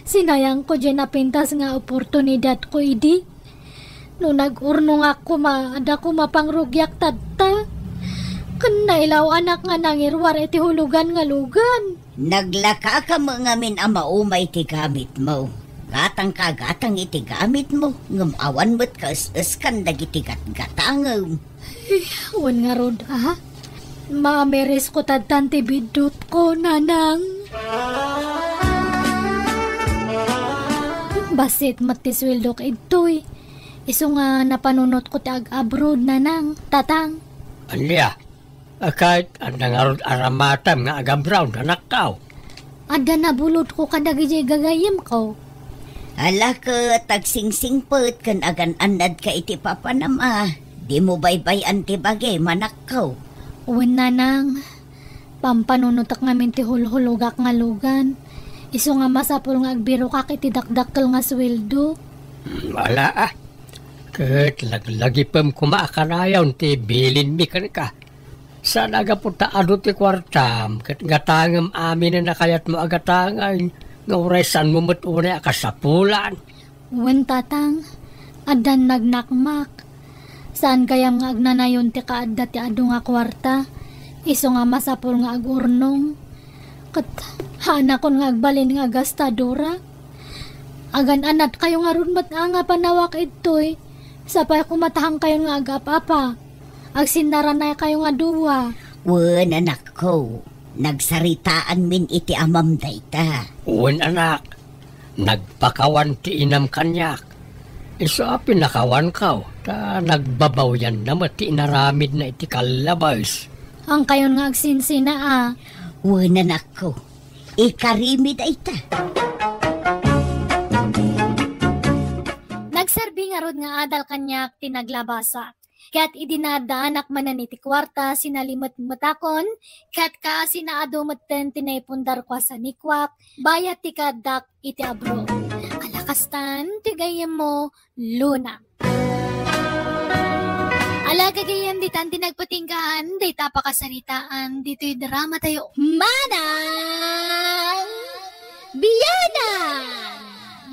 Sinayangko diay napintas nga oportunidadko idi. No nag-urnongak koma, adda koma pangrugiak tatta. Ken nailaw-anak nga nangiruar iti hulugan nga lugan. Naglakaka met ngamin a maumay ti gamitmo. Gatangka a gatang iti gamitmo, ngem awan met kaes-eskan dagiti gatgatangem. Wen ngarud, a? Maamirisko tattan ti biddutko, nanang. Bassit met ti sueldok idtoy. Isu nga napanunotko ti ag-abroad, nanang, tatang. Ania? A, ket adda ngarud aramatem nga ag-abroad, anakko? Adda nabulodko kadagiti gagayyemko. Ala ket agsingsingpet ken agan-annadka iti papanam a. Dimo baybay-an ti bagim, anakko. Wen, nanang. Pampanunotek ngamin ti hulhulogak nga lugan. Isu nga masapul nga agbirokak iti dakdakkel nga sueldo. Hmm, ala a. Ket laglagipem koma a kanayon ti bilinmi kenka. Saan a gapu ta adu ti kuartam ket gatangem aminen a kayatmo a gatangen nga uray saanmo met unay a kasapulan. Wen, tatang, addan nagnakmak. Saan gayam nga agnanayon ti kaadda ti adu nga kuarta, isu nga masapul nga agurnong. Ket haanakon nga agbalin nga gastadora. Agan-anadkayo ngarud met a nga panawak idtoy, sapay koma ta haankayon nga agap-apa. Agsinnaranaykayo nga dua. Wen, anakko, nagsaritaanmin iti amam dayta. Wen, anak, nagpakawan ti inam kaniak. Isu a pinakawanko, ta nagbabawianna met ti inaramidna iti kallabes. Haankayon nga agsinsina a. Wen, anakko, ikarimi dayta. Nagserbi ngarud nga adal kaniak ti naglabasak. Ket idi naaddaanak manen iti kuarta, sinalimetmetakon, ket kaasina adu metten ti naipundarko a sanikuak, bayat ti kaaddak iti abroad. Ala kastan ti gayyemmo, Luna. Ala gagayyem, ditan ti nagpatinggaan dayta a pakasaritaan ditoy dramatayo. Manang Bianang!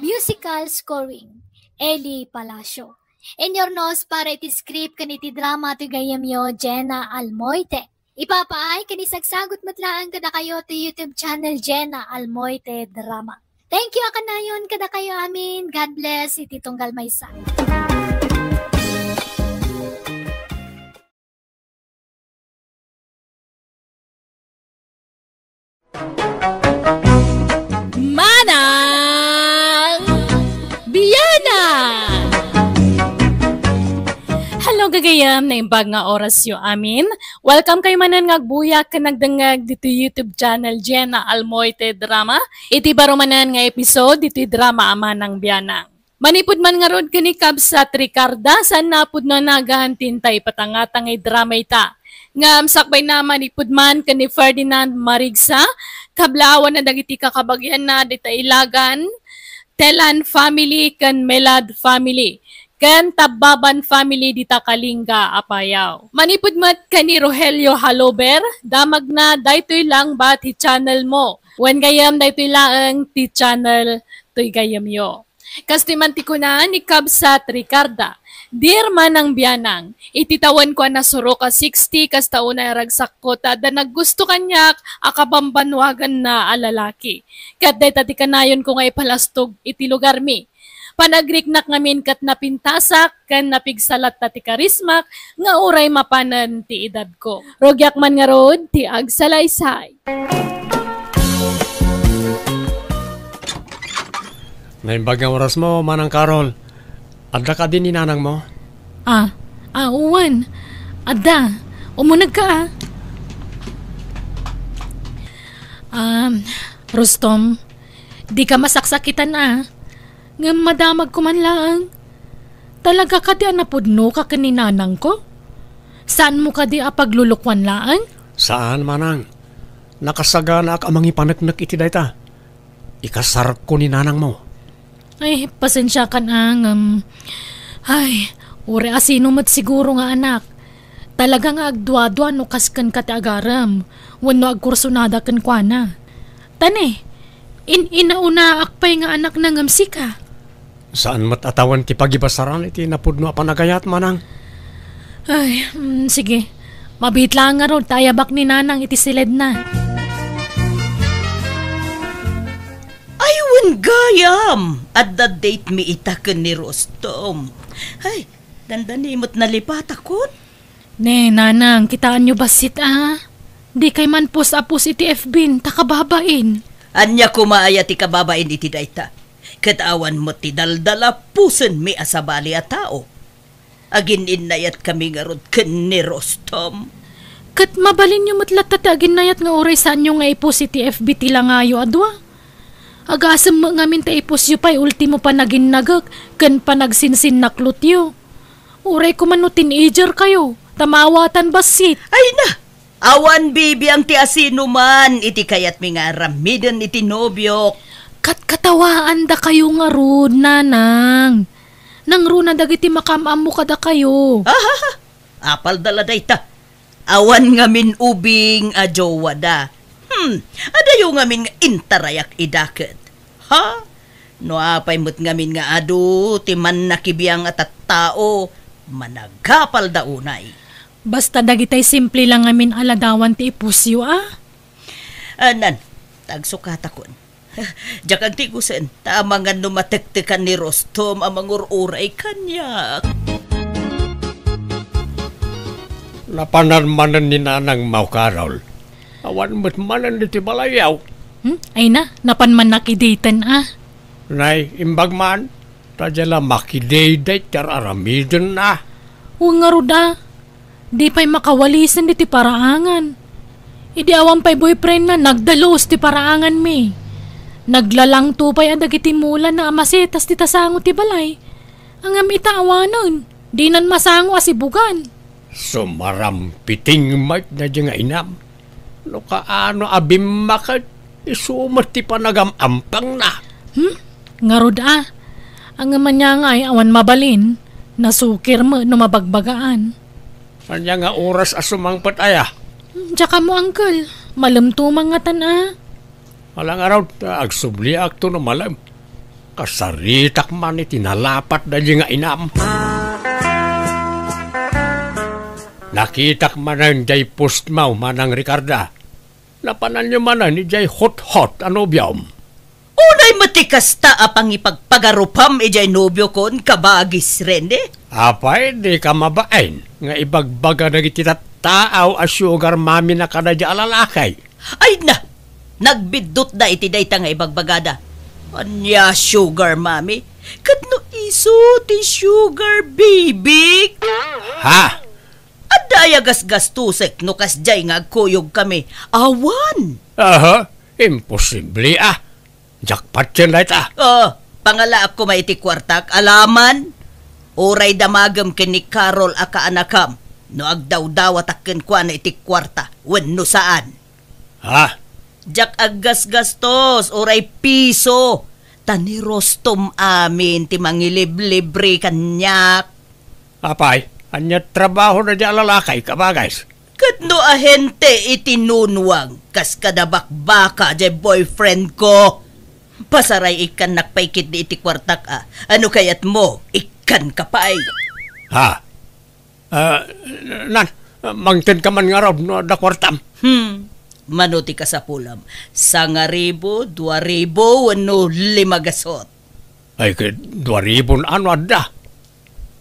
Musical scoring, Eli Palacio. Inurnos para iti script ken iti drama ti gayyemyo, Jenna Almoite. Ipapaay ken isagsagut met laeng kadakayo ti YouTube channel Jenna Almoite Drama. Thank you a kanayon kadakayo amin. God bless iti tunggal maysa. Manang Bianang! Hello, gagayyem, naimbag nga orasyo amin. Welcome kayo manen nga agbuyak ken nagdengngeg ditoy YouTube channel Jenna Almoite Drama. Iti baro manen nga episode ditoy drama a Manang Bianang. Manipud man ngarud ken ni Kabsat Ricarda, saan a pudno a nagaantin ta ipatangatang nga idrama ita. Ngem sakbayna, manipud man ken ni Ferdinand Marigsa, kablaawanna dagiti kakabagianna dita Ilagan, Telan family ken Melad family, ken Tabbaban family dita Kalinga, Apayao. Manipud met ken ni Rogelio Halober, damagna daytoy lang ba ti channel mo? Wen gayyem, daytoy laeng ti channel toy gayyemyo. Kastoy man ti kuna ni Kabsat Ricarda, "Dear Manang Bianang, iti tawenko a nasurok a sixty, kasta unay a ragsakko ta adda naggusto kaniak a kabambanwaganna a lalaki. Ket dayta ti kanayonko nga ipalastog iti lugarmi. Panagriknak ngamin ket napintasak ken napigsalatta ti karismak nga uray mapanen ti edadko. Rugiak man ngarud ti agsalaysay." Naimbag nga orasmo, Manang Carol. Adda kadi ni nanangmo? Ah, ah, wen. Adda. Umunegka, ah. Um, Rustom, dika masaksakitan, ah. Ngem madamagko man laeng. Talaga kadi a napudnoka ken ni nanangko? Saanmo kadi a paglulukuan laeng? Saan, manang. Nakasaganaak a mangipaneknek iti dayta. Ikasarko ni nanangmo. Ay, pasensiakan a ngem, ay, uray asino met siguro nga anak. Talaga nga agduadua no kas kenka ti agarem, wenno agkursunada kenkuana. Tani, in-inaunaak pay nga anakna ngem sika. Saan met a tawen ti pagibasaran iti napudno a panagayat, manang. Ay, mm, sige. Mabiit laeng ngarud ta ayabak ni nanang iti siledna. Ay, wen gayam! Adda date mi ita ken ni Rostom. Ay, dandani met nalipatakon. Ne, nanang, kitaenyo bassit a. Dikay man post a post iti F B ta kababain. Ania koma aya ti kababain iti dayta? Ket awan met ti daldala pusenmi a sabali a tao. Agin-innayatkami ngarud ken ni Rostom. Ket mabalinyo met latta ti aginnayat nga uray saanyo nga i-post iti F B ti langayo a dua. Agasem met ngamin ta i-postyo pay ultimo panaginnagek ken panagsinsinnaklotyo. Uray koma no teenager kayo, ta maawatan bassit. Ay na! Awan bibiang ti asinoman iti kayatmi nga aramiden iti nobiok. Katkatawaandakayo ngarud, nanang. Nangruna dagiti makaam-ammo kadakayo. Ahaha! Apalda la dayta. Awan ngamin ubing a jowada. Hmm, adayo ngamin nga intarayak ida ket. Ha? No apay met ngamin nga adu ti mannakibiang a tattao, managapalda unay. Basta dagitay simple lang ngamin a ladawan ti i-postyo a. Anan, tagsukatakon. Diak agtigusen, ta amangan no matektekan ni Rostom a mangur-uray kaniak. Napanan manen ni Nanang Mau Carol. Awan met manen iti balayyo. Hmm? Ay na, napan man nakidaytan a. Nay, imbag man, ta dia la makidayday ti ar-aramidenna. Wen ngarud a, di pay makawalisen iti paraangan. Idi awan pay boyfriendna, nagdalus ti paraanganmi. Naglalangto pay a dagiti mulana a masetas ti tasango ti balay. Ngem ita awanen, dinan masango a sibugan. Sumarampiting met daydi nga inam. No kaano a bimmaket, isu met ti panagam-ampangna. Hmm? Ngarud a. Ngem ania ngay awan mabalin, nasukir met no mabagbagaan. Ania nga oras a sumangpet aya? Hmm, diak ammo, uncle. Malemto man ngatan a. Ala ngarud, agsubliakto no malem. Kasaritak man iti nalapat daydi nga inam. Nakitak manen jay postmo, Manang Ricarda. Napananyo manen idiay hot-hot a nobiom. Unay met ti kasta a pangipagpagarupam idiay nobiokon, kabagis Rene? Apay, dika mabain nga ibagbaga dagiti tattao a sugar mommy na kadaydi a lalaki? Ay na! Nagbiddutda iti dayta nga ibagbagada. Ania, sugar mommy? Ket no isu ti sugar baby? Ha? Adda aya gasgastosek no kasdiay nga agkuyogkami? Awan! Aha, imposible a. Jackpot ken dayta. Oh, pangalaak koma iti kuartak, alaman. Uray damagem ken ni Carol a kaanakam no agdawdawatak kenkuana iti kuarta wenno saan. Ha? Diak aggasgastos uray piso, ta ni Rostom amin ti mangiliblibre kaniak. Apay, ania trabahona diay a lalaki, kabagis? Ket no ahente iti nunwang, kas kada bakbaka diay boyfriend ko. Pasaray, ikkannak pay ketdi iti kuartak a. Ano kayatmo? Ikkanka pay. Ha? Ah, nan, mangted ka man ngarud no adda kuartam. Hmm. Mano ti kasapulam? Sangaribu, duaribu, wenno lima gasot? Ay, ket duaribun ano adda?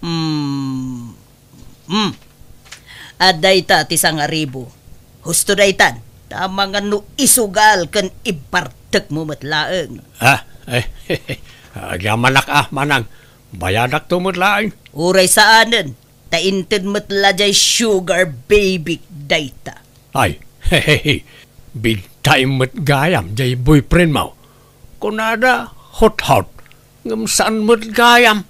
Hmm. Hmm. Adda ita ti sangaribu. Husto daytan. Tama nga no isugal ken ibartekmo met laeng. Ah, eh, agyamanak a, manang. Bayadakto met laeng. Uray saanen. Ta inted met la diay sugar baby dayta. Ay, hehehe, big time met gayam diay boyfriendmo. Kunada, hot-hot, ngem saan met gayam.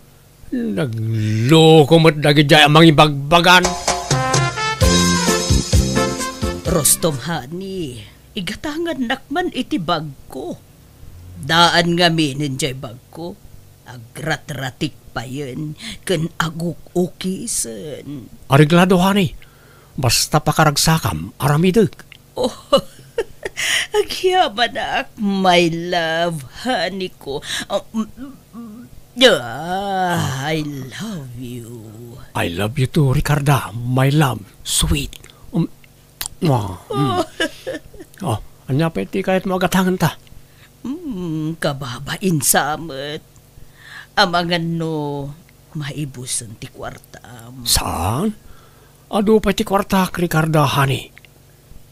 Nagloko met dagidiay a mangibagbagan. Rustom, honey, igatangannak man iti bagko. Daan ngaminen jay bagko. Agratratik payen ken aguk-ukisen. Areglado, honey. Basta pakaragsakam, aramidek. Oh, agyamanak, my love, honey ko. Oh, mm, mm, ah, I love you. I love you too, Ricarda, my love, sweet. Um, mwah, mm. Oh, ania pay ti kayatmo a gatangenta? Hmm, kababain sa met. Amangan no maibusen ti kuartam. Saan? Adu pay ti kuartak, Ricarda, honey.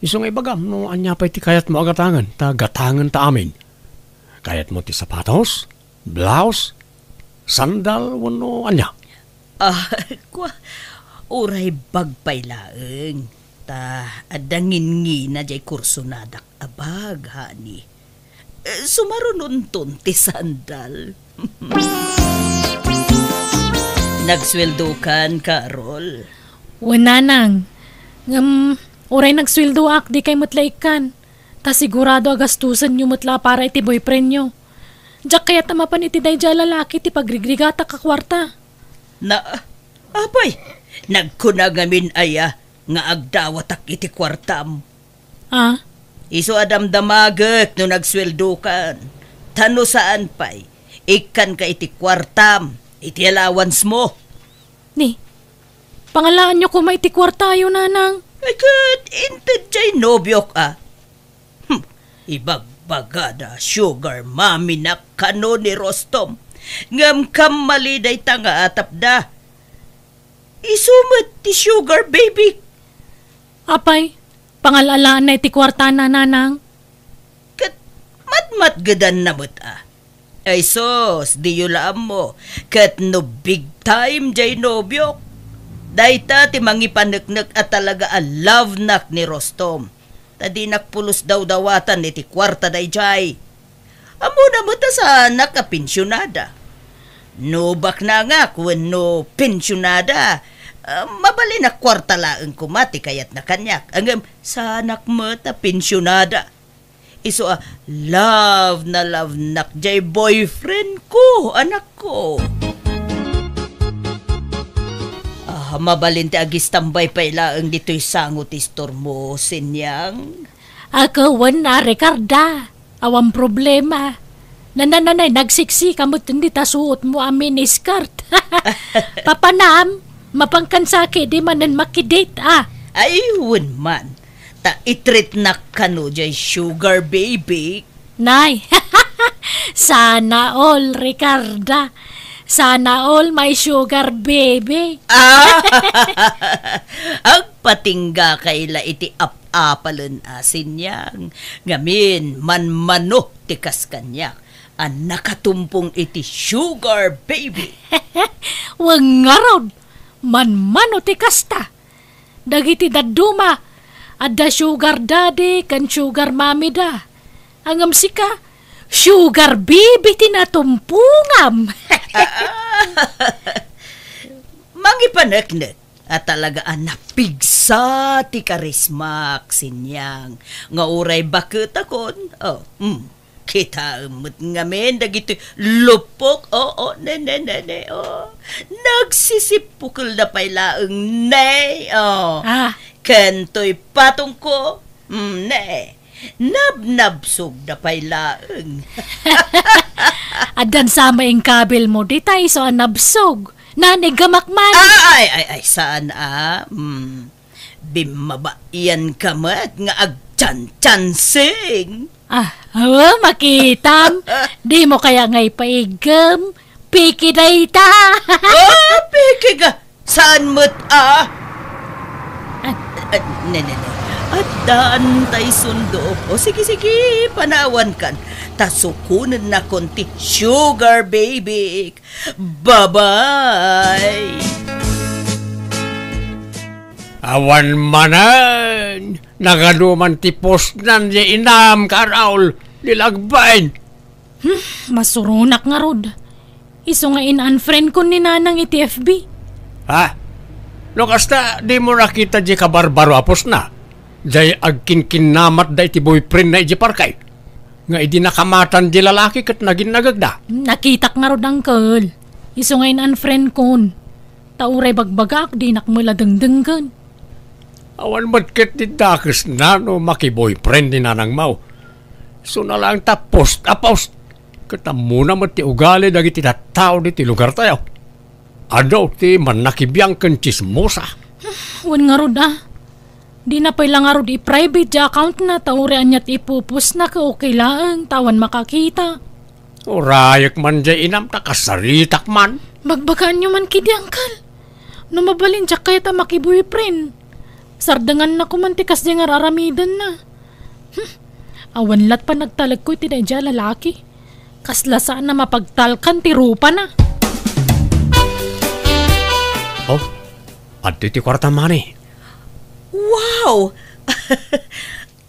Isu nga ibagam no ania pay ti kayatmo a gatangen, ta gatangenta amin. Kayatmo ti sapatos, blouse, sandal, wenno ania? Ah, kua, uray bag pay laeng. Ta adda ngingina jay kursonadak a bag, honey. Eh, sumarunonton ti sandal. Nagsueldokan, Carol? Wen, nanang. Ngem, uray nagsueldoak, dikay met la ikkan. Ta sigurado a gastusenyo met la para iti boyfriendyo. Diak kayat a mapan iti daydiay a lalaki ti pagrigrigatak a kuarta. Na, apay, nagkuna ngamin aya nga agdawatak iti kuartam? Ah? Isu a damdamagek no nagsueldokan. Ta no saan pay, ikkanka iti kuartam, iti allowance mo. Ni, pangalaanyo koma iti kuartayo, nanang. Ay, ket inted jay nobiok, a. Hmm, ibagbagada, sugar mommy-nak kano ni Rustom. Ngem kammali dayta nga atapda. Isu met ti sugar baby. Apay, pangal-alaanna iti kuartana, nanang? Ket matmatgedanna met, a. Ay sus, diyo la ammo, ket no big time jay nobiok. Dayta ti mangipaneknek a talaga a love-nak ni Rustom. Ta dinak pulos dawdawatan iti kuarta dayjay. Ammona met a saanak a pensionada. No baknangak wenno pensionada, ah, mabalin a kuarta laeng koma ti kayatna kaniak. Ngem saanak met a pensionada. Isu a love na love-nak jay boyfriend ko, anakko. Ah, mabalin ti agistambay pay laeng ditoy sango ti istormo, Sinyang. Ako wen a, Ricarda. Awan problema. Nanananay, nagsiksika met dita suotmo a miniskirt. Papanam, mapankan sa ketdi manen makidate, a. Ay, wen man. Ta itreatnak kano jay sugar baby. Nay, sana all, Ricarda. Sana all my sugar baby. Ah! Agpatinggakay la iti ap-apalen a, Sinyang. Ngamin, manmano ti kas kaniak a nakatumpong iti sugar baby. Wen ngarud, manmano ti kasta. Dagiti dadduma, adda sugar daddy ken sugar mommy da. Ngem sika, sugar baby ti natumpongam. Mangipaneknek a talaga a napigsa ti karismak, Sinyang, nga uray baketakon, oh, mm, kitaem met ngamin dagiti luppok, oo, ne, ne, ne, ne, oh. Nagsisippukelda pay laeng, ne, oh. Ah. Ken toy patongko, mm, ne. Nabnabsogda pay laeng. Addan sa maingkabilmo, dita isu a nabsog. Nanigamak man. Ah, ay, ay, ay, saan a? Hmm. Bimmabaian ka met nga agchanchansing. Ah, awa, makitam. Dimo kaya nga ipaiggem? Piki dayta. Oh, piki ka. Saan met a? Ah. Ah, ne, ne, ne. Addaan tay sundo. O, sige, sige, panawankan. Ta sukonennakon ti sugar baby. Bye-bye. Awan manen. Nagaduman ti pusnan ya inam, Carol. Nilagbain. Hmm, masuronak ngarud. Isu nga in-unfriendkon ni Nanang iti F B. Ha? No kasta, dimo nakita diay kabarbaro a postna? Diay agkinkinnamatda iti boyfriendna idiay parke. Nga idi nakamatan diay lalaki ket naginnagegda. Nakitak ngarud, uncle. Isu nga in-unfriendkon. Ta uray bagbagaak, dinak met la dengdenggen. Awan met ket ti dakesna no makiboyfriend ni Nanang Mau. Isuna laeng ta post a post. Ket ammona met ti ugali dagiti tattao ditoy lugartayo. Adu ti mannakibiang ken tsismosa. Wen ngarud a. Dina pay la ngarud i-private diay accountna ta uray ania ti ipupostna ket okay laeng ta awan makakita. Urayek man diay inam ta kasaritak man. Bagbagaanyo man kadi, uncle. No mabalin diak kayat a makiboyfriend, sardengannak man ti kasdiay nga ar-aramidenna. Hmm. Awan lat panagtalekko iti daydiay a lalaki. Kasla saan a mapagtalkan ti rupana. Oh, adtoy ti kuarta, mani. Wow!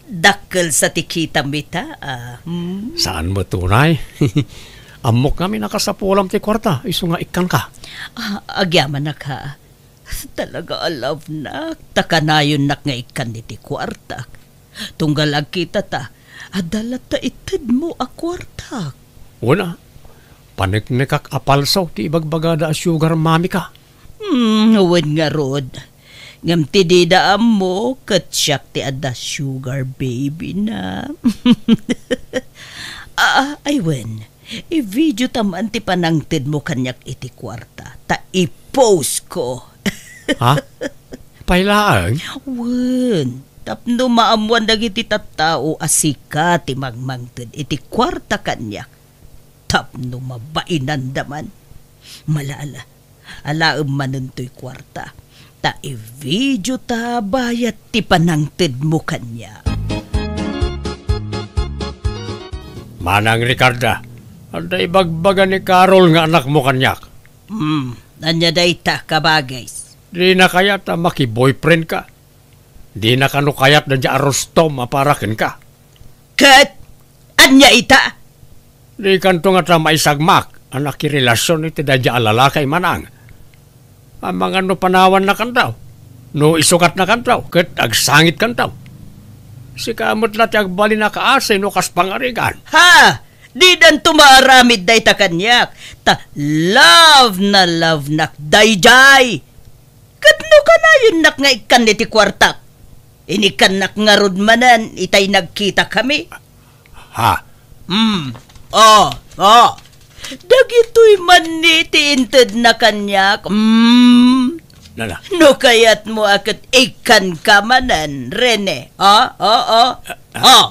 Dakkel sa ti kitam ita, ah. Hmm? Saan met unay? Ammok ngamin a kasapulam ti kuarta, isu nga ikkanka. Ah, agyamanak, ha. Talaga a love nak, ta kanayonnak nga ikkan iti kuartak. Tunggal agkitata, adda latta itedmo a kuartak. Wen a, paneknekak a palso ti ibagbagada a sugar mommy ka. Hmm, wen ngarud. Ngem ti dida ammo, ket siak ti adda sugar baby na. Ah, ay wen, i-video ta man ti panangtedmo kaniak iti kuarta, ta i-post ko. Ha? Pay laeng? Wen, tapno maammuan dagiti tattao a sika ti mangmangted iti kuarta kaniak. Tapno mabainanda man. Malala, alaem manen toy kuarta. Ta i-video ta bayat ti panangtedmo kaniak. Manang Ricarda, adda ibagbaga ni Carol nga anakmo kaniak. Hmm, ania dayta, kabagis? Dina kayat a makiboyfriend ka. Dina kano kayat daydiay a Rustom a para kenka. Ket ania ita? Dikanto ngata maisagmak a nakirelasion iti daydiay a lalaki, manang. Amangan no panawannakanto, no isukatnakanto, ket agsangitkanto. Sika met la ti agbalin a kaasi no kas pangarigan. Ha! Didanto maaramid dayta kaniak, ta love na love nak daydiay. Ket no kanayonnak nga ikkan iti kuartak, inikkannak ngarud manen itay nagkitakami. Ha? Hmm. Oh, oh. Dagitoy man ni ti intedna kaniak. Hmm. Nana? No kayatmo a ket ikkanka manen, Rene. Oh, oh, oh. Ah, ah. Oh.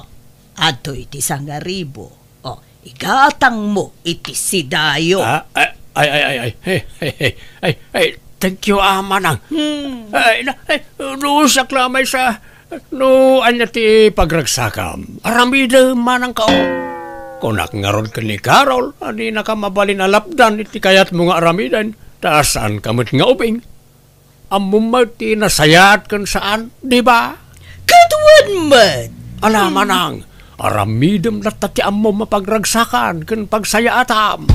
Adtoy ti sangaribo. Oh, igatangmo iti sidayo. Ah, ay, ay, ay, ay, ay. Hey, hey, hey. Ay, ay, thank you, ah, manang. Hmm. Ay, na, ay, no, siak la maysa, no, ania ti pagragsakam? Aramidem manang ka, oh. Kunak ngarud ken ni Carol, a dinaka mabalin a lapdan iti kayatmo nga aramiden, ta saanka met nga ubing. Ammom met ti nasayaat ken saan, di ba? Ket wen met. Ala, manang, aramidem latta ti ammom a pagragsakan ken pagsayaatam.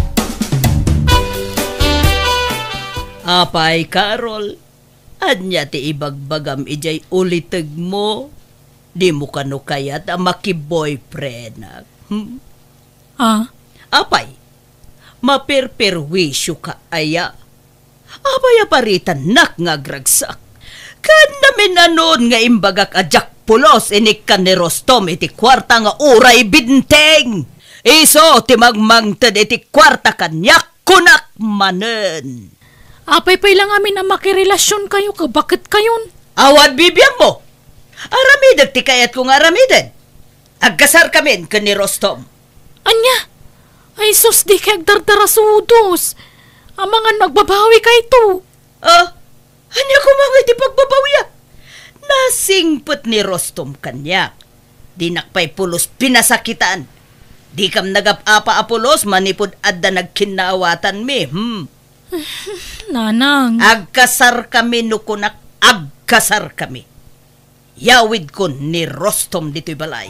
Apay, Carol, ania ti ibagbagam idiay ulitegmo? Dimo kano kayat a makiboyfriendak? Hmm? Ah? Apay, maperperwisio ka aya? Apay a paritannak nga agragsak? Ken naminanon nga imbagak a diak pulos inikkan ni Rustom iti kuarta nga uray binteng. Isu ti mangmangted iti kuarta kaniak, kunak manen. Apay pay la ngamin a makirelasionkayo ket baketkayon? Awan bibiangmo. Aramidek ti kayatko nga aramiden. Agkasarkamin ken ni Rustom. Ania? Ay sus, dikay agdardarasudos. Amangan no agbabawikayto. Ah, ania koma ngay ti pagbabawiak? Nasingpet ni Rustom kaniak. Dinak pay pulos pinasakitan. Dikam nagap-apa a pulos manipud adda nagkinnaawatanmi, hmm? Nanang. Agkasarkami no kunak agkasarkami. Yawidkon ni Rustom ditoy balay.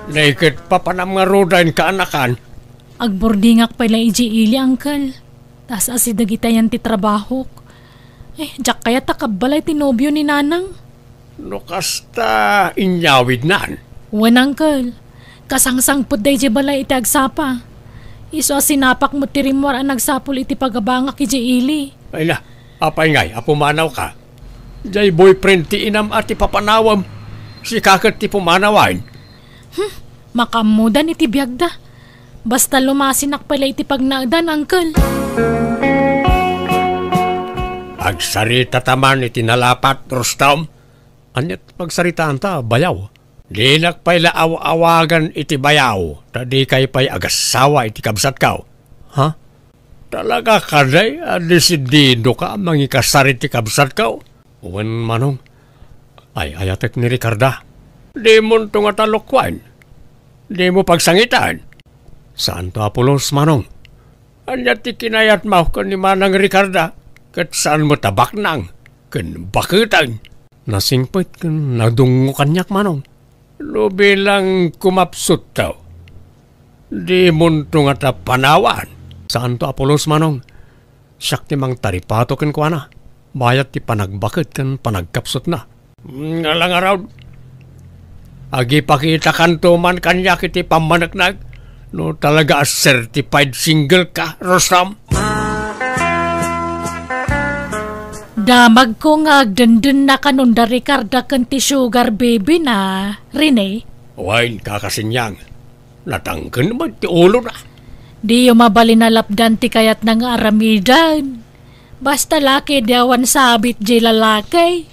Naiket papanam ngaruden, kaanakan. Agburdingak pay la idiay ili, Uncle. Ta as-asideg itayan ti trabahok. Eh, diak kayat a kabbalay ti nobio ni Nanang. No kasta, inyawidnan. Wen, Uncle. Kasangsangpetda idiay balay iti agsapa. Isu a sinapak met ti rimmuar a nagsapul iti pagabangak idiay ili. Ay na, apay ngay a pumanawka? Diay boyfriend ti inam a ti papanawem. Sika ket ti pumanawen. Hmm, makaammodan iti biagda. Basta lumasinak pay la iti pagnaedan, Uncle. Agsaritata man iti nalapat, Rustom. Ania ti pagsaritaanta, bayaw? Dinak pay la aw-awagan iti bayaw, ta dikay pay agassawa iti kabsatko. Ha? Talaga kadi a desididoka a mangikasar iti kabsatko? Wen, Manong. Ay-ayatek ni Ricarda. Dimonto ngata lokuen. Dimo pagsangiten. Saanto a pulos, Manong. Ania ti kinayatmo ken ni Manang Ricarda? Ket saan met a baknang ken baketen? Nasingpet ken nadungngo kaniak, Manong. No bilang kumapsutto, dimonto ngata panawan. Saanto a pulos, Manong. Siak ti mangtaripato kenkuana, bayat ti panagbaket ken panagkapsutna. Ngala ngarud, agipakitakanto man kaniak iti pammaneknek no talaga a certified single ka, Rustom. Damagko nga agdendennakanon da Ricarda ken ti sugar baby na, Rene. Wen, Kaka Sinyang, natangken met ti ulona. Diyo mabalin a lapdan ti kayatna nga aramiden. Basta la ketdi awan sabit diay lalaki.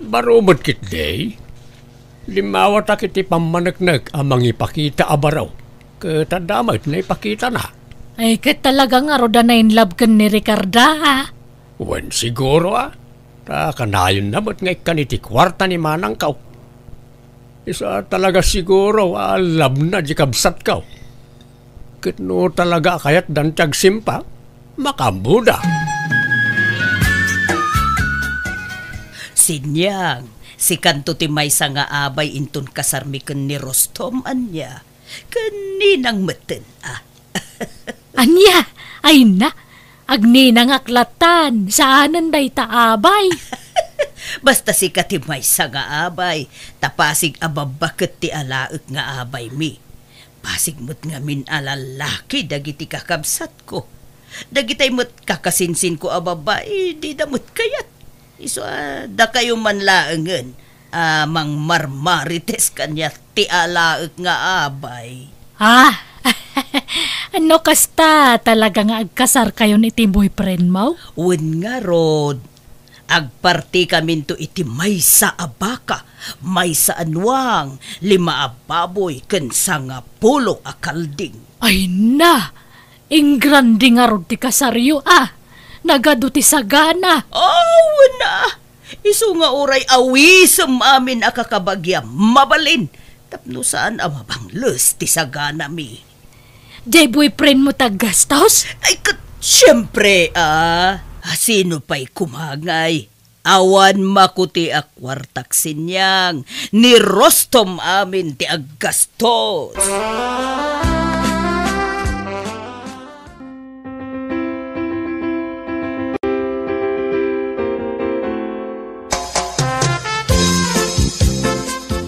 Baro met ketdi. Limmawatak iti pammaneknek a mangipakita a baro. Ket adda met naipakitana. Ay, ket talaga ngarud a na-in love ken ni Ricarda, a? Wen, siguro, a. Ta kanayon na met nga ikkan iti kuarta ni manangko. Isu a talaga siguro a love na di kabsatko. Ket no talaga a kayatdan ti agsimpa, makaammoda. Sinyang, sikanto ti maysa nga abay inton kasarmi ken ni Rustom, ania? Ken ninang metten, a? Ania? Ay na, agninangak latan, saanen dayta abay. Basta sika ti maysa nga abay, ta pasig a babba ket ti alaek nga abaymi. Pasig met ngamin a lallaki dagiti kakabsatko. Dagitay met kakasinsinko a babbai, dida met kayat. Isu a dakayo man laengen a mangmarmarites kaniak ti alaek nga abay. Ah, no kasta, talaga nga agkasarkayon iti boyfriendmo? Wen ngarud, agpartikaminto iti maysa a baka, maysa a nuang, lima a baboy, ken sangapulo a kalding. Ay na! Ingrande ngarud ti kasaryo, a! Nagadu ti sagana! Aw, na! Isu nga uray awisem amin a kakabagiam, mabalin, tapno saan a mabangles ti saganami. Diay boyfriendmo ti aggastos? Ay, ket, siempre, a! A, sino pay koma ngay? Awan makuti a kuartak, Sinyang, ni Rustom amin ti aggastos.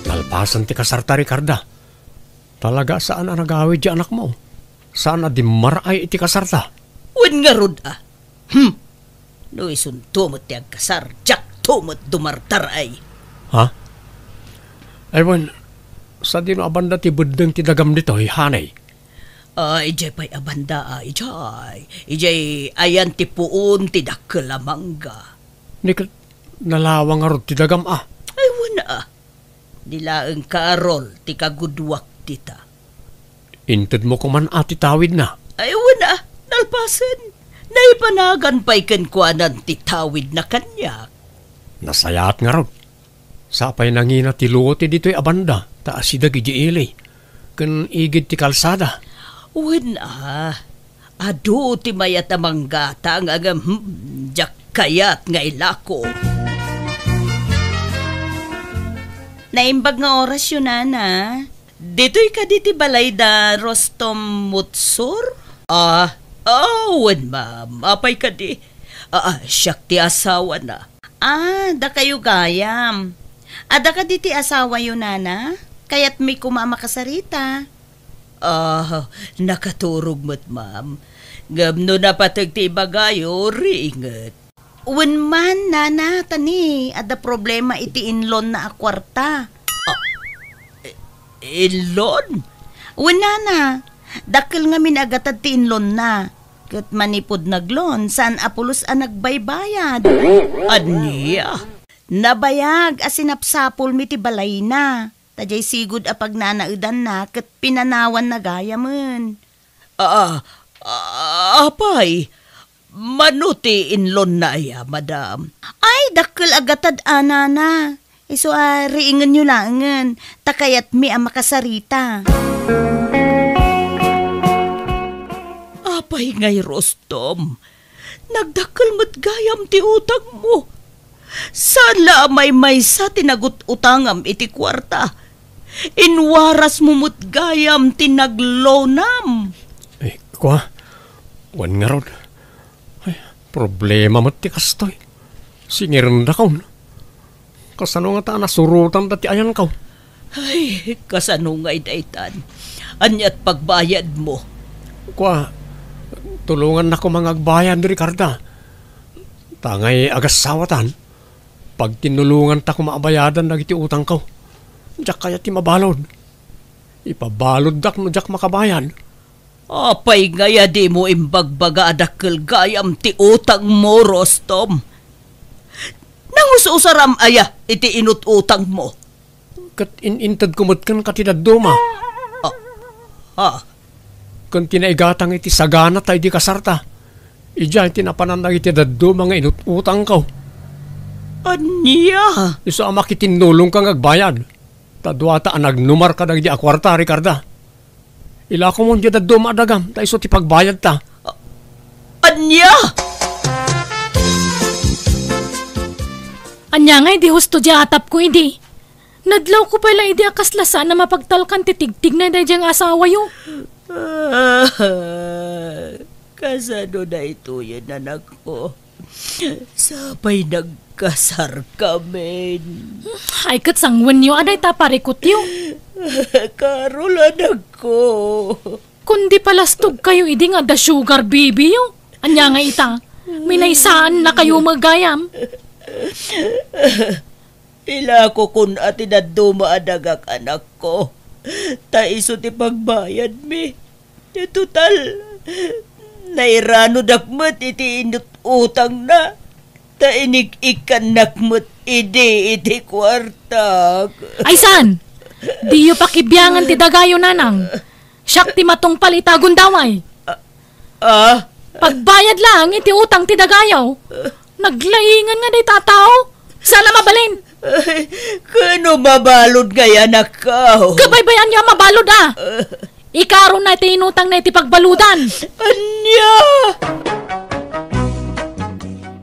Nalpasen ti kasarta, Ricarda. Talaga saan a nagawid ti anakmo. Saan a dimmar-ay iti kasarta. Wen ngarud, a. Hmm. No isunto met ti agkasar, diakto met dumartar-ay. Ha? Ay, wen, sadino a banda ti beddeng ti dagam ditoy, honey? A, idiay pay a banda, a, idiay. Idiay ayan ti puon ti dakkel a mangga. Ni ket nalawa ngarud ti dagam, a? Ay, wen, a. Di laeng kaarul ti kagudduak dita. Intedmo koman a ti tawidna? Ay, wen a, nalpasen. Naipanagan pay kenkuanan ti tawidna kaniak. Nasayaat ngarud. Sapay nangina ti luo ti ditoy a banda, ta asideg idiay ili, ken igid ti kalsada. Wen a, adu ti mayat a manggatang, ngem, hmm, diak kayat nga ilako. Naimbag nga orasyo, nana. Ditoy kadi ti balayda, Rostom Mutsur? Ah, ah, wen, ma'am. Apay kadi? Ah, ah, siak ti asawana. Ah, dakayo gayam. Adda kadi ti asawayo, nana? Kayatmi koma a makasarita. Ah, nakaturog met, ma'am. Ngem no napateg ti ibagayo, riinget. Wen man, nana, ta ni, adda problema iti inlonna a kuarta. Ah, i-, inlon? Wen, nana, dakkel ngamin a gatad ti inlonna. Ket manipud nag-loan, saan a pulos a nagbaybayad. Ania? Nabayag a sinapsapulmi ti balayna. Ta diay sigud a pagnanaedanna ket pinanawanna gayamen. Ah, ah, apay, mano ti inlonna aya, madam? Ay, dakkel a gatad a, nana. Isu a riingenyo laengen, ta kayatmi a makasarita. Apay ngay, Rostom? Nagdakkel met gayam ti utangmo. Saan la a maymaysa ti nagut-utangam iti kuarta. Inwarasmo met gayam ti nag-loanam. Eh, kua, wen ngarud. Ay, problema met ti kastoy. Singirendakon. Kasano ngata a nasurotanda ti ayanko? Ay, kasano ngay daytan? Aniat pagbayadmo? Kua, tulongannak koma nga agbayad, Ricarda. Ta ngay agassawatan, pagtinnulonganta koma a bayadan dagiti utangko. Diak kayat ti mabalud. Ipabaluddak no diak makabayad. Apay ngay a dimo imbagbaga a dakkel gayam ti utangmo, Rostom? Nangus-usaram aya iti inut-utangmo? Ket in-intedko met kenka ti dadduma. Ah, ah. Ken ti naigatang iti saganata idi kasarta. Idiay ti napanan dagiti dadduma nga inut-utangko. Ania? Isu a makitinnulongka nga agbayad. Ta duata a nagnumar kadagidi a kuarta, Ricarda. Ilakomon diay dadduma a dagam, ta isu ti pagbayadta. Ania? Ania ngay di husto diay atapko idi? Nadlawko pay la idi a kasla saan a mapagtalkan ti tigtignay daydiay nga asawayo. Ah, kasano daytoyen, anakko? Sapay nagkasarkamin. Ay, ket sangwenyo a dayta parikutyo. Karol, anakko. Kundi palastogkayo idi nga adda sugar baby-yo. Ania nga ita? Minaysaannakayo met gayam. Ilakokon a ti dadduma a dagak, anakko. Ta isu ti pagbayadmi. Ti total, nairanodak met iti inut-utangna. Ta inik-ikkannak met idi iti kuartak. Ay saan? Diyo pakibiangan ti dagayo, nanang. Siak ti matungpal ita a gundaway. Ah? Pagbayad laeng iti utang ti dagayo. Naglaingan nga dayta a tao. Saan a mabalin? Ay, kano mabalud ngay, anakko? Kabaybayanyo a mabalud a. Ikarona ti inutangna iti pagbaludan. Ania?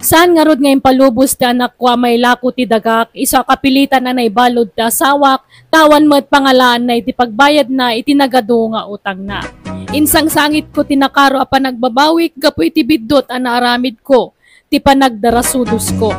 Saan ngarud nga impalubos ti anakko a mailako ti dagak, isu a kapilitan a naibalud ti asawak, ta awan met pangalaanna iti pagbayadna iti nagadu nga utangna. Insangsangitko ti nakaro a panagbabawik gapu iti biddut a naaramidko, ti panagdarasudosko,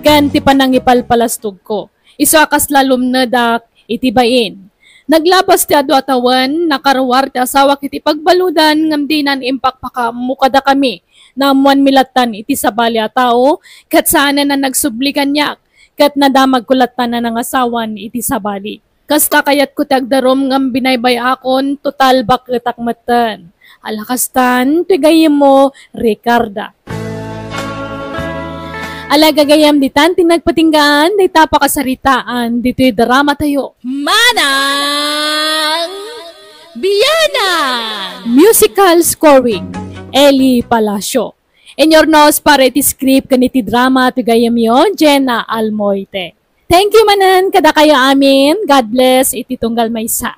ken ti panangipalpalastogko. Isu a kasla lumnedak iti bain. Naglabas ti adu a tawen, nakaruar ti asawak iti pagbaludan, ngem dinan impakpakaammo kadakami. Naammoanmi lattan iti sabali a tao, ket saanen a nagsubli kaniak, ket nadamagko lattan a nangasawan iti sabali. Kasta kayatko ti agdarum ngem binaybay-akon, total baketak metten. Ala kastan, ti gayyemmo, Ricarda. Ala gagayyem ditan ti nagpatinggaan, dayta pakasaritaan, ditoy drama tayo. Manang Biana! Musical scoring, Eli Palacio. Inurnos para iti script ken iti drama ti gayyemyo, Jenna Almoite. Thank you manen kadakayo amin. God bless iti tunggal maysa.